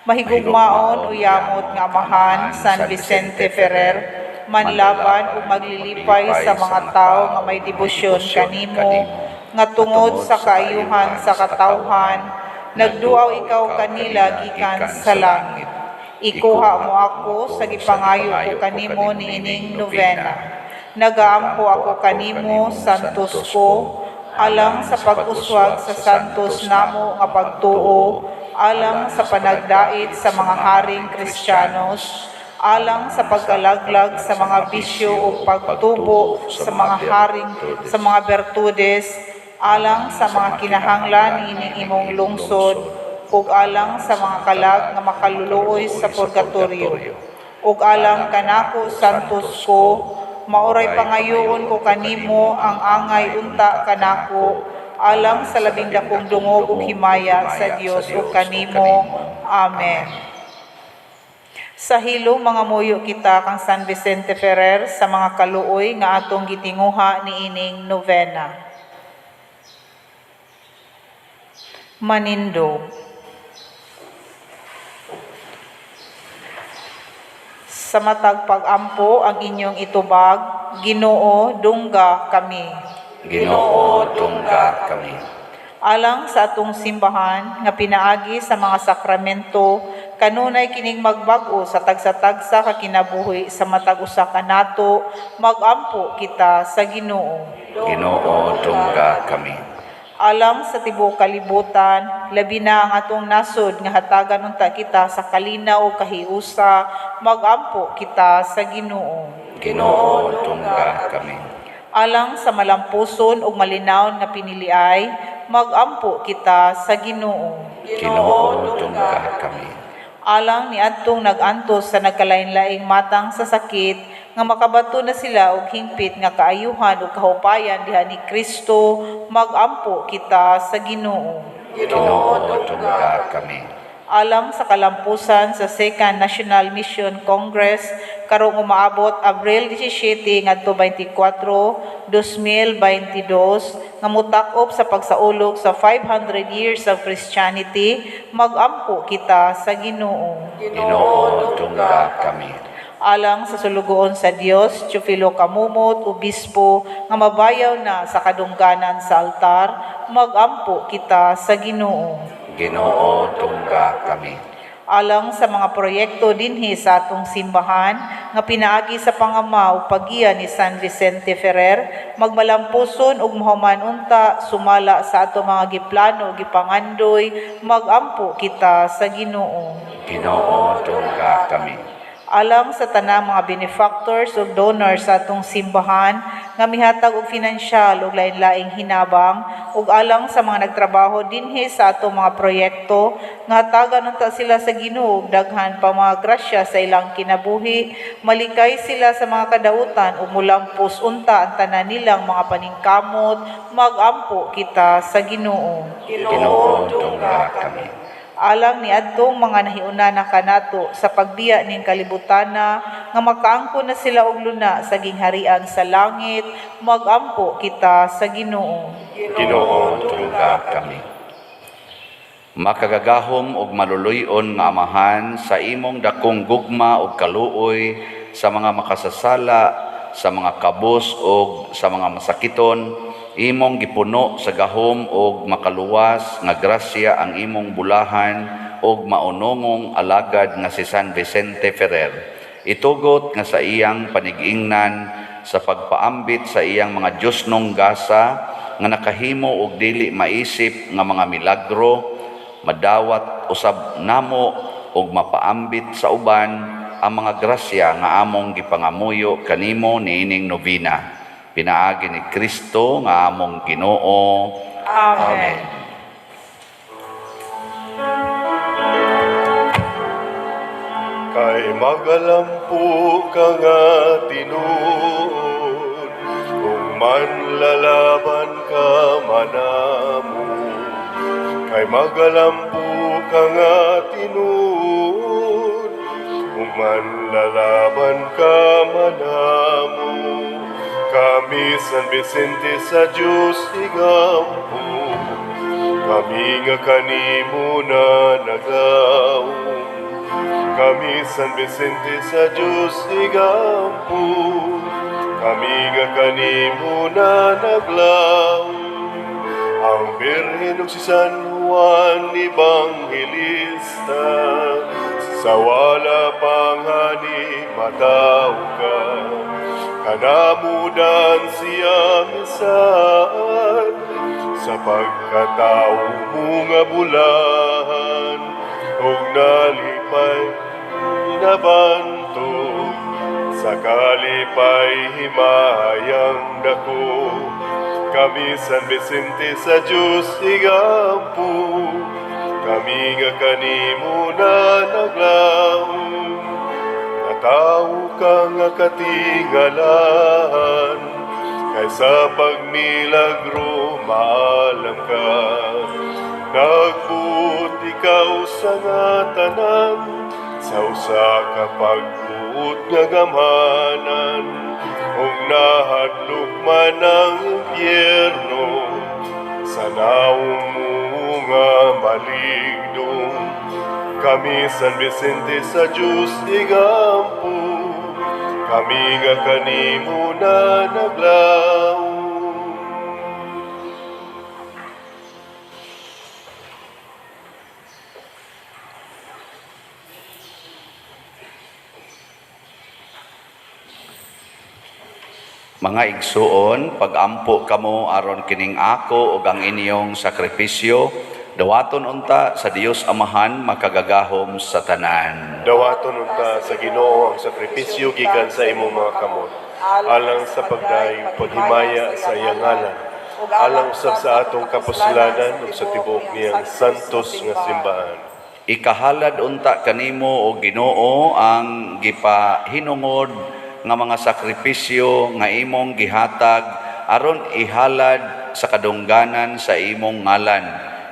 mahigugmaon o yamot nga Amahan, San Vicente Ferrer, manlaban ug maglilipay sa mga tawo nga may debosyon kanimo, nga tungod sa kaayuhan sa katawhan, nagduaw ikaw kanila gikan sa langit. Ikuha mo ako sa gipangayo ko kanimo niining novena. Nagaampo ako kanimo, Santos ko, alang sa pag-uswag sa santos namo nga pagtuo, alang sa panagdait sa mga haring Kristiyanos, alang sa pagkalaglag sa mga bisyo ug pagtubo sa mga haring sa mga bertudes, alang sa mga kinahanglan niining imong lungsod, ug alang sa mga kalag nga makaluluoy sa purgatorio. Ug alang kanako, Santos ko, maoray pangayoon ko kanimo ang angay unta kanako, alang sa labing dakong dungog ug himaya sa Dios ug kanimo. Amen. Sa hilom mangamuyo kita kang San Vicente Ferrer sa mga kaluoy nga atong gitinguha niining novena. Manindog. Sa matag pag-ampo ang inyong itubag, Ginoo, dungga kami. Ginoo, dungga kami. Alang sa atong simbahan nga pinaagi sa mga sakramento, kanunay kining magbag-o sa tagsa-tagsa ka kinabuhi sa matag usa kanato, mag-ampo kita sa Ginoo. Ginoo, dungga kami. Alang sa tibuok kalibutan, labi na ang atong nasod nga hatagan unta kita sa kalinaw ug kahiusa, mag-ampo kita sa Ginoo. Ginoo, dungga kami. Alang sa malampuson ug malinawon nga piniliay, mag-ampo kita sa Ginoo. Ginoo, dungga kami. Alang niadtong nag-antos sa nagkalain-laing matang sa sakit, nga makabato na sila og hingpit nga kaayuhan ug kahupayan diha ni Kristo, mag-ampo kita sa Ginoo. Ginoo, dungga kami. Alang sa kalampusan sa Second National Mission Congress karong umaabot Abril 17 ngadto 24, 2022 nga motak-op sa pagsaulog sa 500 years of Christianity, mag-ampo kita sa Ginoo. Ginoo, dungga kami. Alang sa sulugoon sa Dios, Teofilo Camomot, obispo, nga mabayaw na sa kadungganan sa altar, mag-ampo kita sa Ginoo. Ginoo, dungga kami. Alang sa mga proyekto dinhi sa atong simbahan nga pinaagi sa pangama ug paggiya ni San Vicente Ferrer, magmalampuson ug mahuman unta sumala sa atong mga giplano ug gipangandoy, mag-ampo kita sa Ginoo. Ginoo, dungga kami. Alang sa tanang mga benefactors ug donors sa atong simbahan nga mihatag og finansyal ug lain-laing hinabang, ug alang sa mga nagtrabaho dinhi sa atong mga proyekto nga hatagan unta sila sa Ginoo og daghan pa mga grasya sa ilang kinabuhi, malikay sila sa mga kadautan ug mulampos unta ang tanan nilang mga paningkamot, mag-ampo kita sa Ginoo. Ginoo, dungga kami. Alang niadtong mga nahiuna na kanato sa pagbiya ning kalibutana nga makaangkon na sila og luna sa gingharian sa langit, mag-ampo kita sa Ginoo. Ginoo, dungga kami. Makagagahom og maluluy-on nga Amahan, sa imong dakong gugma og kaluoy sa mga makasasala, sa mga kabus og sa mga masakiton, imong gipuno sa gahom og makaluwas nga grasya ang imong bulahan og maunongong alagad nga si San Vicente Ferrer. Itugot nga sa iyang panigingnan sa pagpaambit sa iyang mga Diyosnong gasa nga nakahimo og dili maisip nga mga milagro, madawat usab namo og mapaambit sa uban ang mga grasya nga among gipangamuyo kanimo niining novena. Pinaagi ni Kristo nga among Ginoo. Amen. Amen. Kay magalampo ka nga tinuod, kung Manlalaban ka manamo, kay magalampo ka nga tinuod. Ug manlalaban ka manamo, kami San Vicente sa Diyos igampo, kami nga kanimo na naglaom. Kami San Vicente sa Diyos igampo, kami nga kanimo na naglaom. Ang Birhen ug si San Juan Evangelista, sa wala pang hani mataw ka, kanamudan siya misan, sa pagkatao mo nga bulahan, ug nalipay nabantog, sa kalipay himayang dako. Kami San Vicente sa Diyos igampo, kami nga kanimo na naglaom. Natawo ka nga katingalahan, kay sa pagmilagro maalam ka. Nagbuot ikaw sa nga tanan, sa usa ka pagbuot nga gamhanan. Ug nahadlok man ang impyerno, sa naong mo nga maligdong. Kami San Vicente sa Diyos igampo, kami nga kanimo na naglaom. Mga igsuon, pagampo kamo aron kining ako ug ang inyong sakripisyo, dawaton unta sa Dios Amahan makagagahom sa tanan. Dawaton unta sa Ginoo ang sakripisyo gikan sa imong mga kamot, alang sa pagdayeg paghimaya sa iyang ngalan, alang usab sa atong kapuslanan ug sa tibuok niyang santos nga simbahan. Ikahalad unta kanimo o Ginoo ang gipahinungod nga mga sakripisyo nga imong gihatag aron ihalad sa kadungganan sa imong ngalan.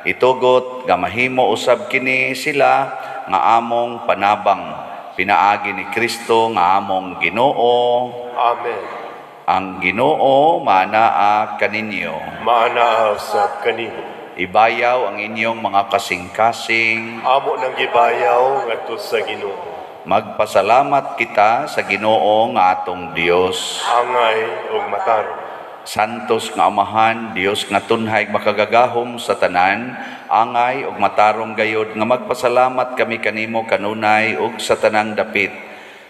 Itugot nga mahimo usab kini sila nga among panabang, pinaagi ni Kristo nga among Ginoo. Amen. Ang Ginoo maanaa kaninyo. Maanaa usab kanimo. Ibayaw ang inyong mga kasing-kasing. Amo nang gibayaw ngadto sa Ginoo. Magpasalamat kita sa Ginoo nga atong Dios. Angay ug matarong. Santos nga Amahan, Dios nga tunhay makagagahom sa tanan, angay ug matarong gayod nga magpasalamat kami kanimo kanunay ug sa tanang dapit.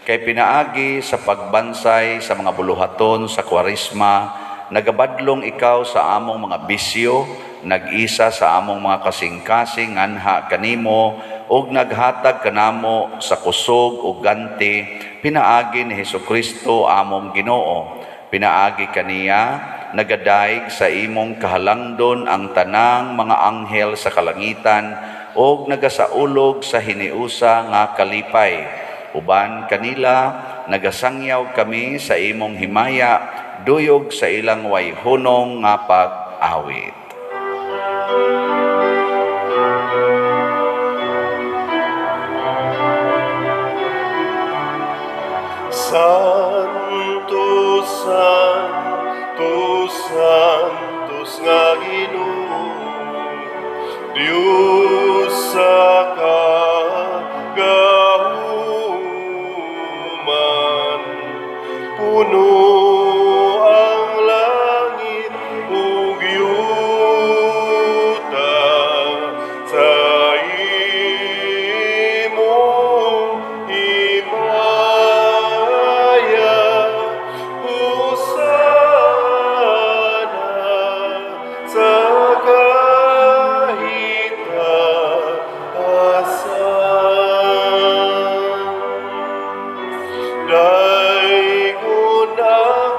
Kay pinaagi sa pagbansay sa mga buluhaton sa Kwaresma, nagabadlong ikaw sa among mga bisyo, nag-isa sa among mga kasing-kasing anha kanimo, ug naghatag kanamo sa kusog ug ganti, pinaagi ni Hesukristo among Ginoo. Pinaagi kaniya nagadaig sa imong kahalangdon ang tanang mga anghel sa kalangitan ug nagasaulog sa hiniusa nga kalipay. Uban kanila nagasangyaw kami sa imong himaya, duyog sa ilang wayhunong nga pag-awit. Santo, Santo, Santos nga Ginoo, Diyos sa kagahuman, puno ang langit ug yuta sa imong himaya. Hosana sa kahitasan. Daygon ang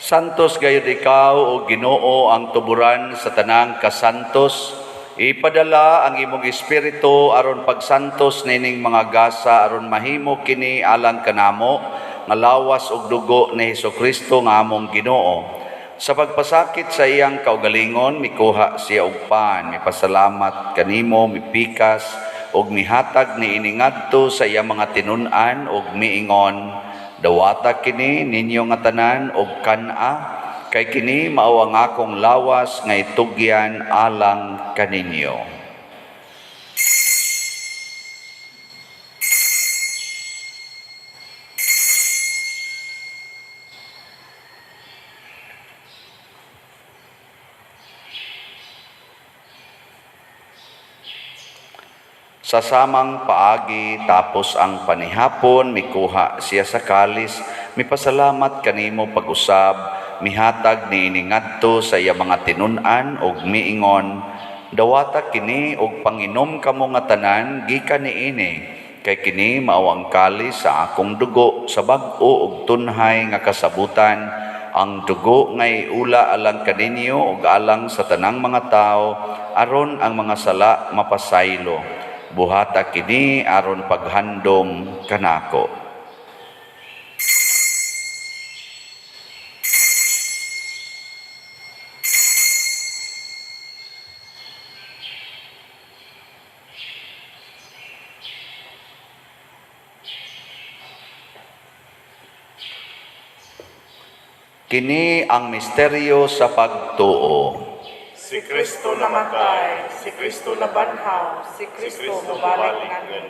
Santos gayud ikaw, o Ginoo, ang tuburan sa tanang kasantos. Ipadala ang imong espiritu aron pagsantos nining mga gasa aron mahimo kini alang kanamo nga lawas ug dugo ni Hesukristo nga among Ginoo. Sa pagpasakit sa iyang kaugalingon, mikuha siya og pan, mipasalamat kanimo, mipikas ug mihatag niini ngadto sa iyang mga tinun-an ug miingon: "Dawata kini ninyo nga tanan og kan-a, kay kini mao ang akong lawas nga itugyan alang kaninyo." Sa samang paagi, tapos ang panihapon, mikuha siya sa kalis, mipasalamat kanimo pag-usab, mihatag niini ngadto sa iya mga tinun-an ug miingon: "Dawata kini ug panginom kamo nga tanan gikan niini, kay kini mao ang kalis sa akong dugo sa bag-o ug tunhay nga kasabutan, ang dugo nga iula alang kaninyo ug alang sa tanang mga tawo aron ang mga sala mapasaylo. Buhata kini aron paghandom kanako." Kini ang misteryo sa pagtuo. Si Kristo namatay, si Kristo nabanhaw, si Kristo mobalik nganhi.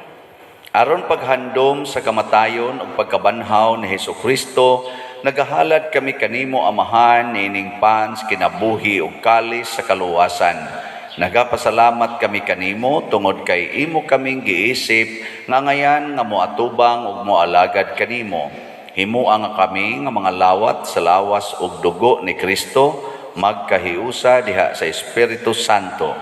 Aron paghandom sa kamatayon ug pagkabanhaw ni Hesukristo, nagahalad kami kanimo, Amahan, niining pans kinabuhi ug kalis sa kaluwasan. Nagapasalamat kami kanimo tungod kay imo kaming giisip nga ngayan nga moatubang ug moalagad kanimo. Himua nga kami nga mga lawat sa lawas ug dugo ni Kristo magkahiusa diha sa Espiritu Santo.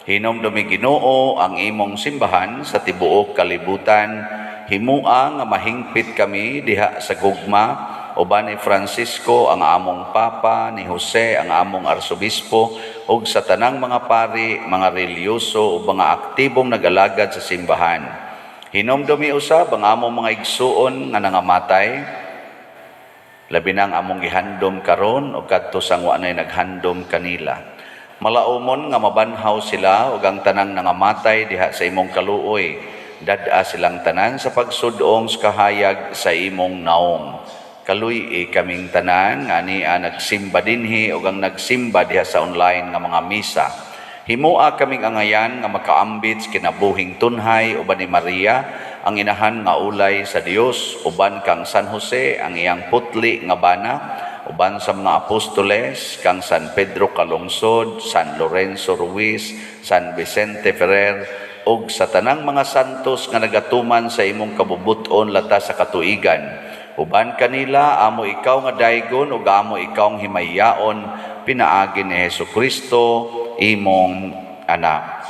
Hinumdumi, Ginoo, ang imong simbahan sa tibuok kalibutan. Himua nga mahingpit kami diha sa gugma uban ni Francisco ang among Papa, ni Jose ang among Arsobispo, ug sa tanang mga pari, mga relihiyoso ug mga aktibong nagalagad sa simbahan. Hinumdumi usab ang among mga igsuon nga nangamatay, labi na ang among gihandom karon ug kadto sang wa nay naghandom kanila. Malaumon nga mabanhaw sila ug ang tanang nangamatay diha sa imong kaluoy. Dad-a silang tanan sa pagsudong sa kahayag sa imong naong. Kaluy-i kaming tanan nga ania nagsimba dinhi ug ang nagsimba diha sa online nga mga misa. Himua kaming angayan nga makaambit sa kinabuhing tunhay uban ni Maria, ang inahan nga ulay sa Dios, uban kang San Jose, ang iyang putli nga bana, uban sa mga apostoles, kang San Pedro Calungsod, San Lorenzo Ruiz, San Vicente Ferrer, ug sa tanang mga santos nga nagatuman sa imong kabubuton lata sa katuigan. Uban kanila, amo ikaw nga daygon ug amo ikaw ang himayaon, pinaagi ni Hesukristo, imong anak.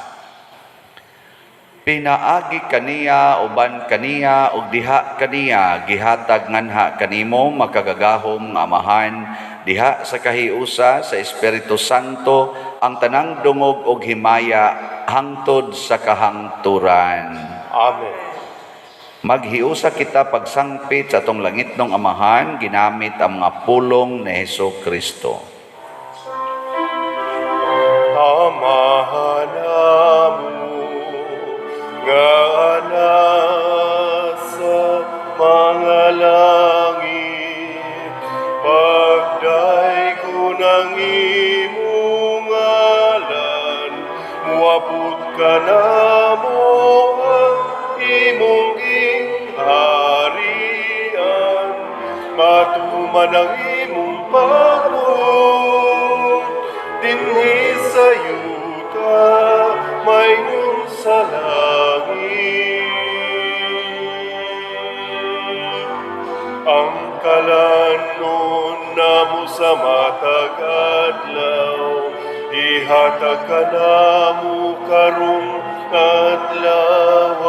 Pinaagi kaniya, uban kaniya, ug diha kaniya, gihatag nganha kanimo makagagahom nga Amahan, diha sa kahiusa sa Espiritu Santo, ang tanang dungog ug himaya hangtod sa kahangturan. Amen. Maghiusa kita pagsangpit sa atong langitnong Amahan, ginamit ang mga pulong ni Hesukristo. Amahan namo nga nasa mga langit, pagdaygon ang imong ngalan, muabot ka namo ang imong gingharian, matuman ang imong pagbuot dinhi sa yuta maingon sa langit. Ang kalanon namo sa matag adlaw, ihatag kanamo karong adlaw.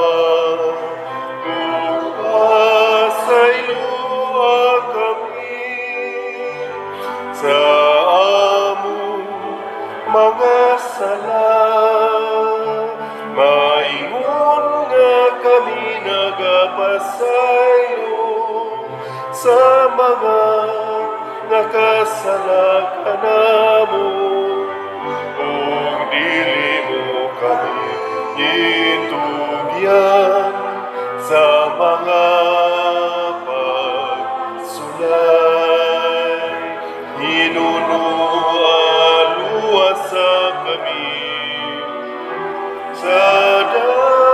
Ug pasayloa kami Sa among mga sala, maingon nga kami nagapasaylo sa mga nakasala kanamo, ug dili mo kami gitugyan sa mga pagsulay. Hinunua, luwasa kami sa dautan.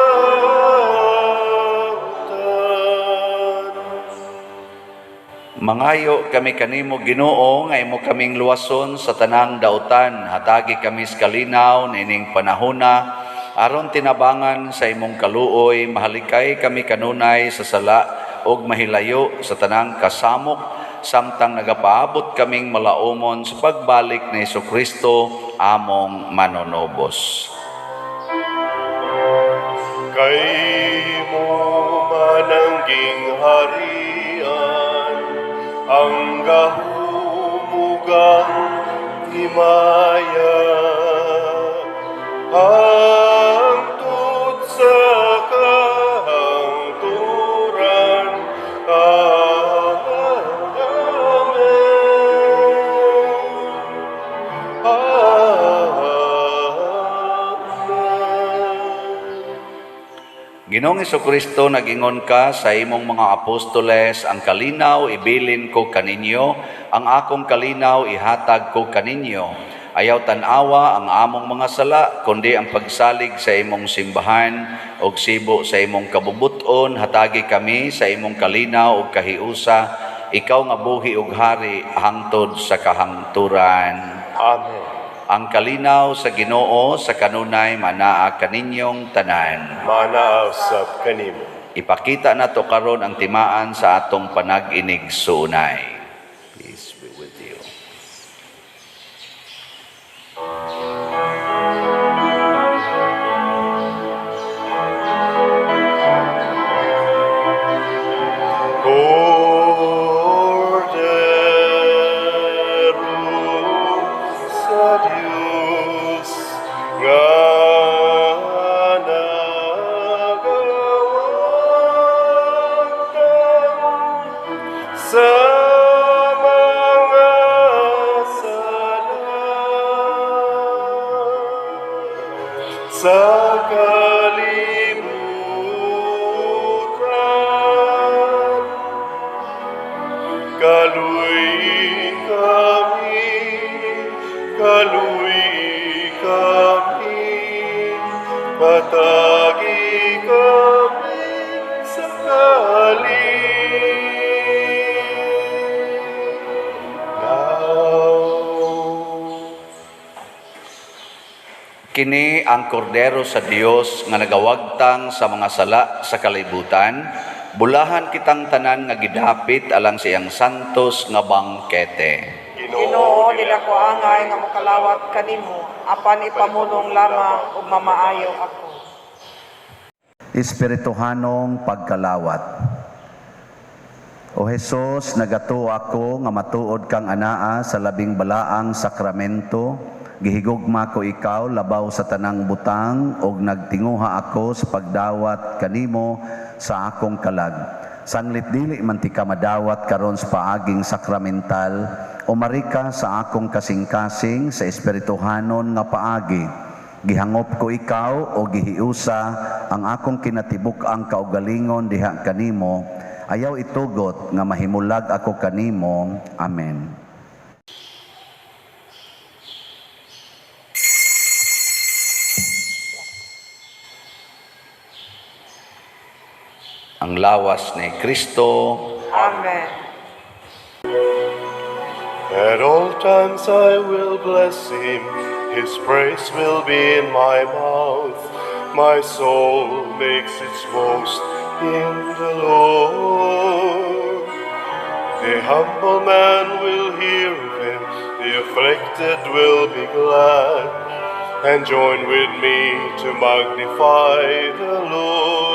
Mangayo kami kanimo, Ginoo, nga imo kaming luwason sa tanang dautan. Hatagi kami sa kalinaw niining panahona aron tinabangan sa imong kaluoy mahalikay kami kanunay sa sala ug mahilayo sa tanang kasamok samtang nagapaabot kaming malaumon sa pagbalik ni Kristo among manunubos. Kay imo man ang gingharian, ang gahom ug ang himaya, hangtod sa kahangturan. Amen. Amen. Ginoong Kristo, nagingon ka sa imong mga apostoles, "Ang kalinaw ibilin ko kaninyo, ang akong kalinaw ihatag ko kaninyo. Ayaw tan-awa ang among mga sala, kundi ang pagsalig sa imong simbahan ug sibo sa imong kabubuton, hatagi kami sa imong kalinaw ug kahiusa, ikaw nga buhi ug hari hangtod sa kahangturan." Amen. Ang kalinaw sa Ginoo sa kanunay manaa kaninyong tanan. Manaa usab kanimo. Ipakita nato karon ang timaan sa atong panag-inigsuonay. Peace be with you. Kordero sa Dios nga nagawagtang sa mga sala sa kalibutan. Kaluy-i kami, kaluy-i kami, hatagi kami sa kalinaw. Kini ang kordero sa Dios nga nagawagtang sa mga sala sa kalibutan. Bulahan kitang tanan nga gidapit alang sa iyang santos nga bangkete. Ginoo, dili ako angay nga mokalawat kanimo, apan ipamulong lamang ug mamaayo ako. Espirituhanong pagkalawat. O Hesus, nagatuo ako nga matuod kang anaa sa labing balaang sakramento. Gihigugma ko ikaw labaw sa tanang butang ug nagtinguha ako sa pagdawat kanimo sa akong kalag. Sanglit dili man tika madawat karon sa paaging sakramental, umari ka sa akong kasing-kasing sa espirituhanon nga paagi. Gihangop ko ikaw o gihiusa ang akong kinatibuk-ang kaugalingon diha kanimo. Ayaw itugot nga mahimulag ako kanimo. Amen. Ang lawas ni Kristo. Amen. At all times I will bless him, his praise will be in my mouth. My soul makes its boast in the Lord. The humble man will hear of him, the afflicted will be glad, and join with me to magnify the Lord.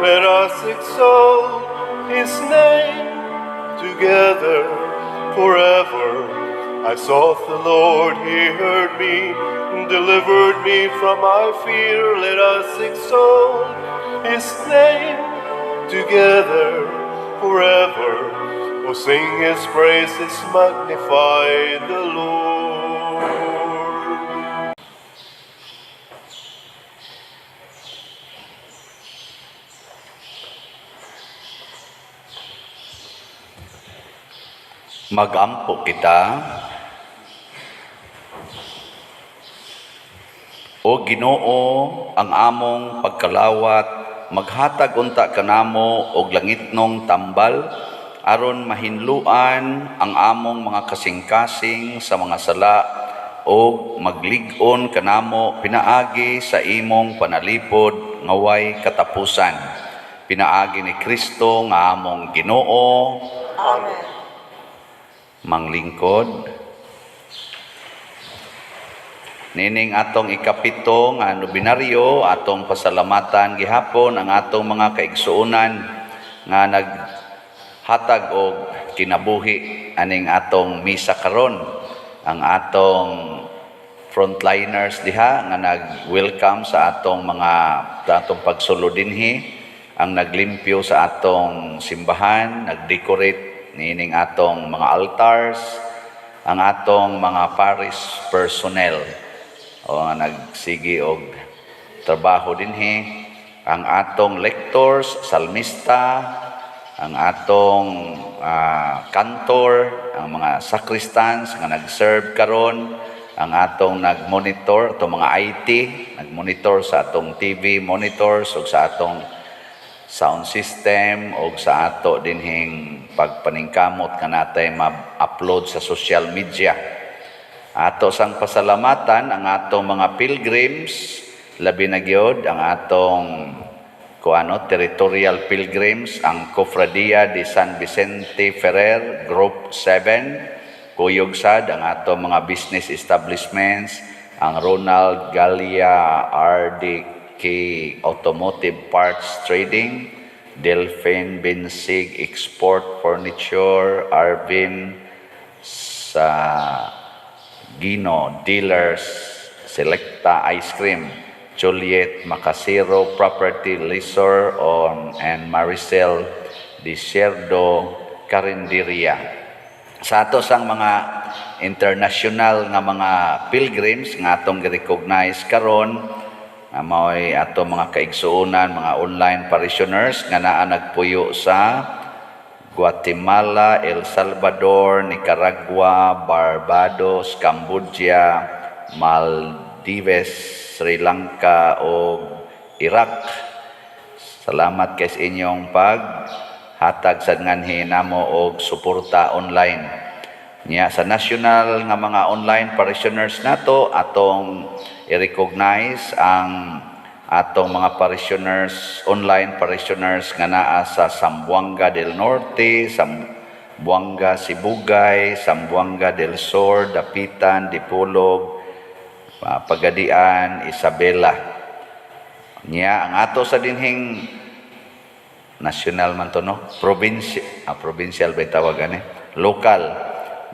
Let us exalt his name together. forever. I sought the Lord, he heard me, delivered me from my fear. Let us exalt his name together forever. Oh, sing his praises, magnify the Lord. Magampo kita. O Ginoo, ang among pagkalawat, maghatag unta kanamo og langitnong tambal aron mahinluan ang among mga kasing-kasing sa mga sala og maglig-on kanamo pinaagi sa imong panalipod nga way katapusan. Pinaagi ni Kristo nga among Ginoo. Amen. Manglingkod. Nining atong ikapito nga nobinaryo, atong pasalamatan gihapon ang atong mga kaigsuonan nga naghatag og kinabuhi aning atong misa karon, ang atong frontliners diha nga nag-welcome sa atong mga atong pagsulod dinhi, ang naglimpyo sa atong simbahan, nag-decorate nining atong mga altars, ang atong mga parish personnel o nga nagsigi og trabaho dinhi, ang atong lectors, salmista, ang atong kantor, ang mga sacristans nga nag-serve karon, ang atong nag-monitor, atong mga IT, nag-monitor sa atong TV monitors ug sa atong sound system o sa ato dinhing pagpaningkamot nga natay ma-upload sa social media. Ato sang pasalamatan ang atong mga pilgrims, labi na gyud ang atong kuano territorial pilgrims, ang Cofradia de San Vicente Ferrer Group 7, kuyog sad ang atong mga business establishments, ang Ronald Gallia RDK Automotive Parts Trading, Delphine Binsig Export Furniture, Arvin sa Gino Dealers Selecta Ice Cream, Juliet Macasero Property Lessor on and Maricel Desierdo Carinderia. Sa ato sang mga international nga mga pilgrims nga atong gi-recognize karon, mao'y ato mga kaigsuonan, mga online parishioners nga naa nagpuyo sa Guatemala, El Salvador, Nicaragua, Barbados, Cambodia, Maldives, Sri Lanka ug Iraq. Salamat kay sa inyong paghatag sa nganhi namo og suporta online. Nya sa national nga mga online parishioners nato, atong i-recognize ang atong mga parishioners, online parishioners nga naa sa Zamboanga del Norte, Zamboanga Sibugay, Zamboanga del Sur, Dapitan, Dipolog, Pagadian, Isabela. Nya ang ato sa dinhing national man to, no? Provincial ba tawag ani? Local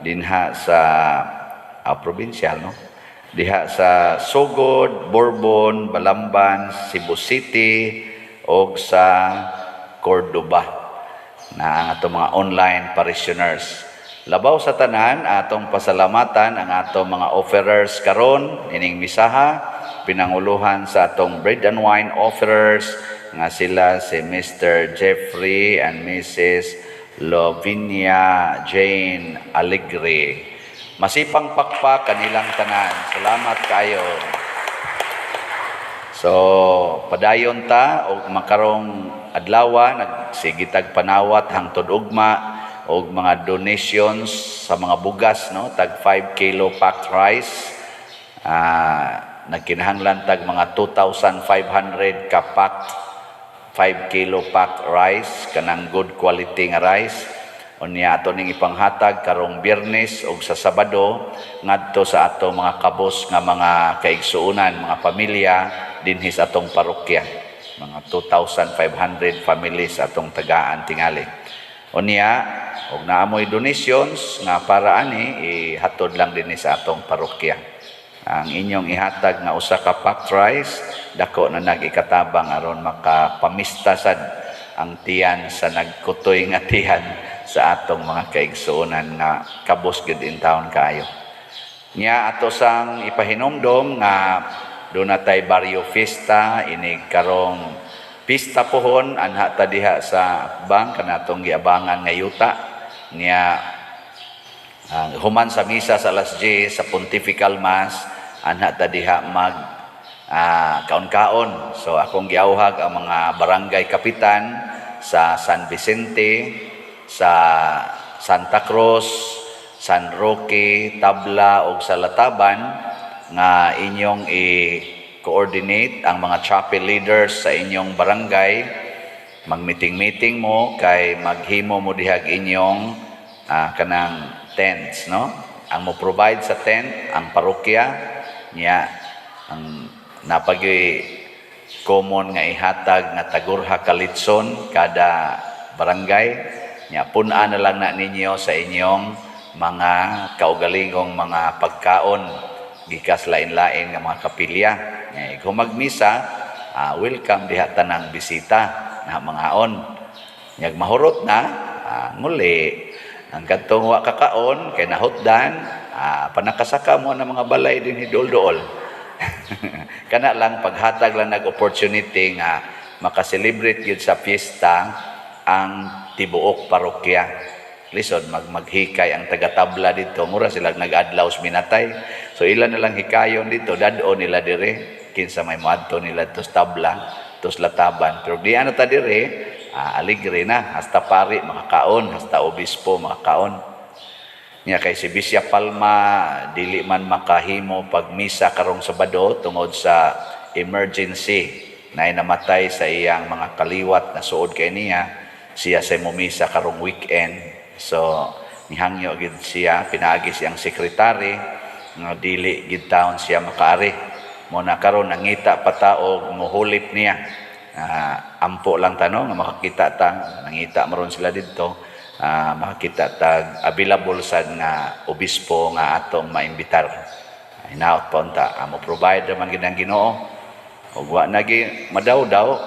dinha sa provincial, no? Diha sa Sogod, Borbon, Balamban, Cebu City og sa Cordoba na ang atong mga online parishioners. Labaw sa tanan, atong pasalamatan ang atong mga offerers karon ining misaha, pinanguluhan sa atong bread and wine offerers nga sila si Mr. Jeffrey and Mrs. Lovinia Jane Alegre. Masipang pakpak kanilang tanan. Salamat kayo. So, padayon ta og makarong adlaw nagsigitag panawat hangtod ugma og mga donations sa mga bugas, no, tag 5 kilo packed rice. Nagkinahanglan tag mga 2,500 ka packed 5 kilo packed rice, kanang good quality nga rice. Unya ato ning ipanghatag karong Biyernes og sa Sabado ngadto sa ato mga kabos nga mga kaigsuonan, mga pamilya dinhi sa atong parokya. Mga 2,500 families atong tagaan tingali. Unya, og naa moy donations nga para ani, ihatod lang dinhi sa atong parokya. Ang inyong ihatag nga usa ka packed rice, dako na nag-ikatabang aron makapamista sad ang tiyan sa nagkutoy nga tiyan sa atong mga kaigsuonan nga kabos gyud in town kaayo. Nya ato sang ipahinomdom nga duna tay barrio fiesta inig karong pista pohon, anha ta diha sa bang kanatong giabangan nga yuta niya. Human sa misa sa alas 10 sa Pontifical Mass, anha ta diha mag kaon-kaon. So akong giawhag ang mga barangay kapitan sa San Vicente, sa Santa Cruz, San Roque, Tabla ug sa Lataban nga inyong i-coordinate ang mga chapel leaders sa inyong barangay. Mag-meeting-meeting mo kay maghimo mo dihag inyong kanang tents, no? Ang mo provide sa tent ang parokya niya. Ang napagi common nga ihatag nga tagurha ka litson kada barangay niya, pun-an na lang na ninyo sa inyong mga kaugalingong mga pagkaon gikas lain-lain nga mga kapilya. Nya kung magmisa, welcome diha tanang bisita na mangaon. Nyag mahurot na, nguli ang kadtong wa kakaon kay nahutdan, panakasaka mo na mga balay din dool-dool. Kana lang, paghatag lang nag opportunity nga makaselebrate gyud sa fiesta ang tibuok parokya. Lisod maghikay ang taga-Tabla dito, mura sila nag-adlaw sa minatay. So ila na lang hikayon dito, dad-o nila dire kinsa may moadto nila tos Tabla, tos Lataban. Pero di ana ta dire, aligre na hasta pari makakaon, hasta obispo makakaon. Nya kay si Bisya Palma dili man makahimo pag misa karong Sabado tungod sa emergency na namatay sa iyang mga kaliwat na suod kay niya. Siya sa mumisa karong weekend. So nihangyo gid siya pinaagi siyang sekretary nga dili gid taon siya makaari. Mo na karon nangita pa ta og muhulip niya. Ampo lang tanong nga makakita ta, nangita maron sila didto, makakita tag available sad nga obispo nga atong maimbitar. Hinaot pa unta amo provide man gid ang Ginoo. Ug wa na gi madaw-daw,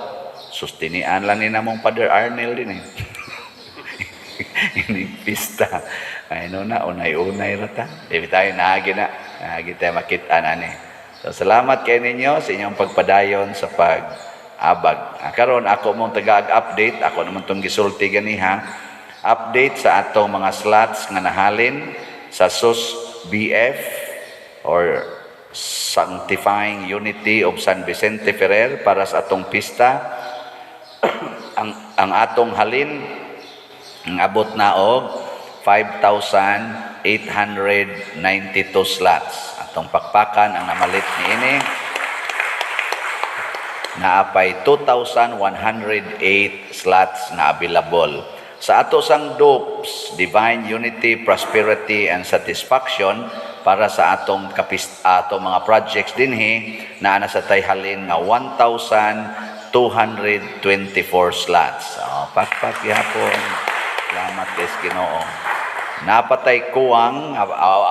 sustinian lang ni namong Father Arnel din eh. Ini pista. Ay no na unay-unay ra ta. Di tayo naagi na. Naagi tayo makita na ni. So salamat kay ninyo sa inyong pagpadayon sa pag-abag. Karon ako mong taga-update, ako naman tong gisulti ganiha. Update sa atong mga slots nga nahalin sa SUS BF or Sanctifying Unity of San Vicente Ferrer para sa atong pista. Ang atong halin ang abot na og 5,892 slots. Atong pakpakan ang namalit niini. Naapay 2,108 slots na available. Sa ato sang DOPS, Divine Unity, Prosperity and Satisfaction, para sa atong atong mga projects dinhi, naa na sa tay halin nga 1,224 slots. Oh, pakpak gihapon. Salamat guys Ginoo. Napatay kuwang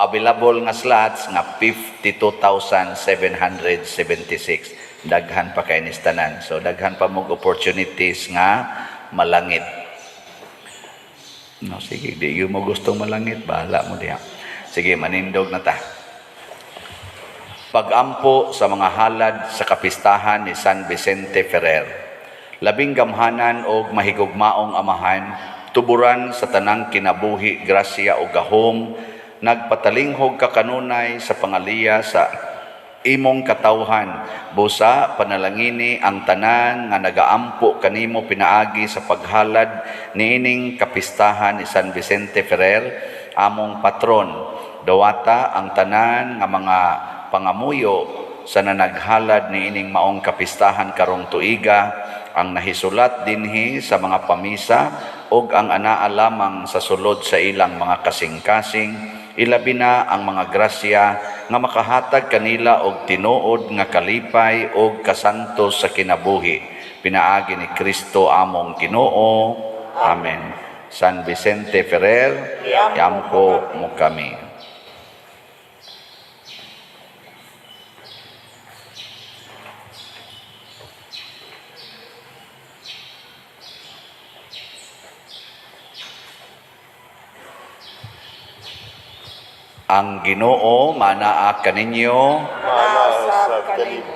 available nga slots nga 52,776. Daghan pa kay ni tanan. So daghan pa mong opportunities nga malangit. No, sige, di mo gustong malangit, bahala mo diha. Sige, manindog na ta. Pagampo sa mga halad sa kapistahan ni San Vicente Ferrer. Labing gamhanan og mahigugmaong Amahan, tuburan sa tanang kinabuhi, grasya o gahom, nagpatalinghog ka kanunay sa pangaliya sa imong katawhan. Busa panalangini ang tanan nga nagaampo kanimo pinaagi sa paghalad niining kapistahan ni San Vicente Ferrer, among patron. Dawata ang tanan nga mga pangamuyo sa nanaghalad niining maong kapistahan karong tuiga, ang nahisulat dinhi sa mga pamisa ug ang anaa lamang sa sulod sa ilang mga kasing-kasing, ilabi na ang mga grasya nga makahatag kanila og tinuod nga kalipay og kasantos sa kinabuhi. Pinaagi ni Kristo among Ginoo. Amen. San Vicente Ferrer, iampo mo kami. Ang Ginoo manaa kaninyo, Maana usab kanimo.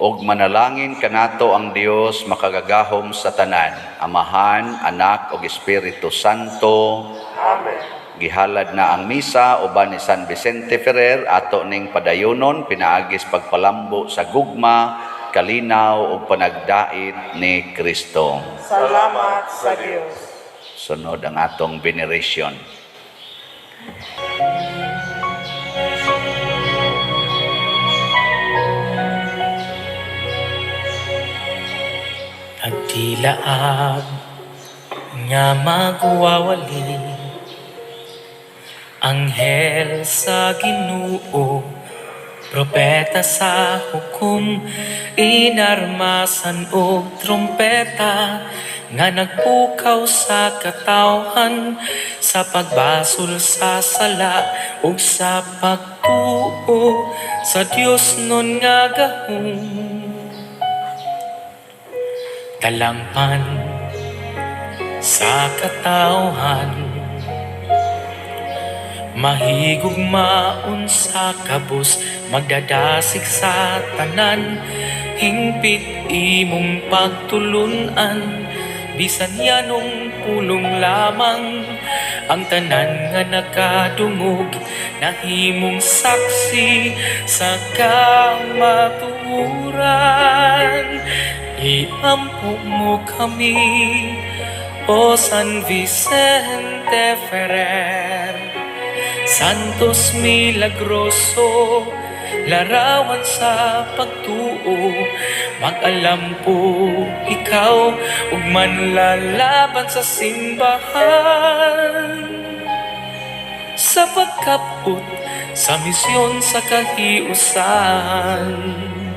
Ug manalangin kanato ang Dios makagagahom sa tanan, Amahan, Anak ug Espiritu Santo. Amen. Gihalad na ang misa uban ni San Vicente Ferrer, ato ning padayonon pinaagis pagpalambo sa gugma, kalinaw ug panagdait ni Kristo. Salamat sa Dios. Sunod ang atong veneration. Nagtilaab nga magwawali, anghel sa Ginoo, propeta sa hukom, inarmasan og trompeta nga nagpukaw sa katawhan sa pagbasol sa sala ug sa pagtuo sa Dios nun nga gahom. Talangpan sa katawhan, mahigugmaon sa kabus, magdadasig sa tanan, hingpit imong pagtulunan, bisan yanong pulong lamang, ang tanan nga nakadungog, nahimong saksi sa kamatuoran. Iampo mo kami, O San Vicente Ferrer, Santos Milagroso, larawan sa pagtuo, mag-alampo ikaw ug manlalaban sa simbahan, sa pagkapot sa misyon sa kahiusan.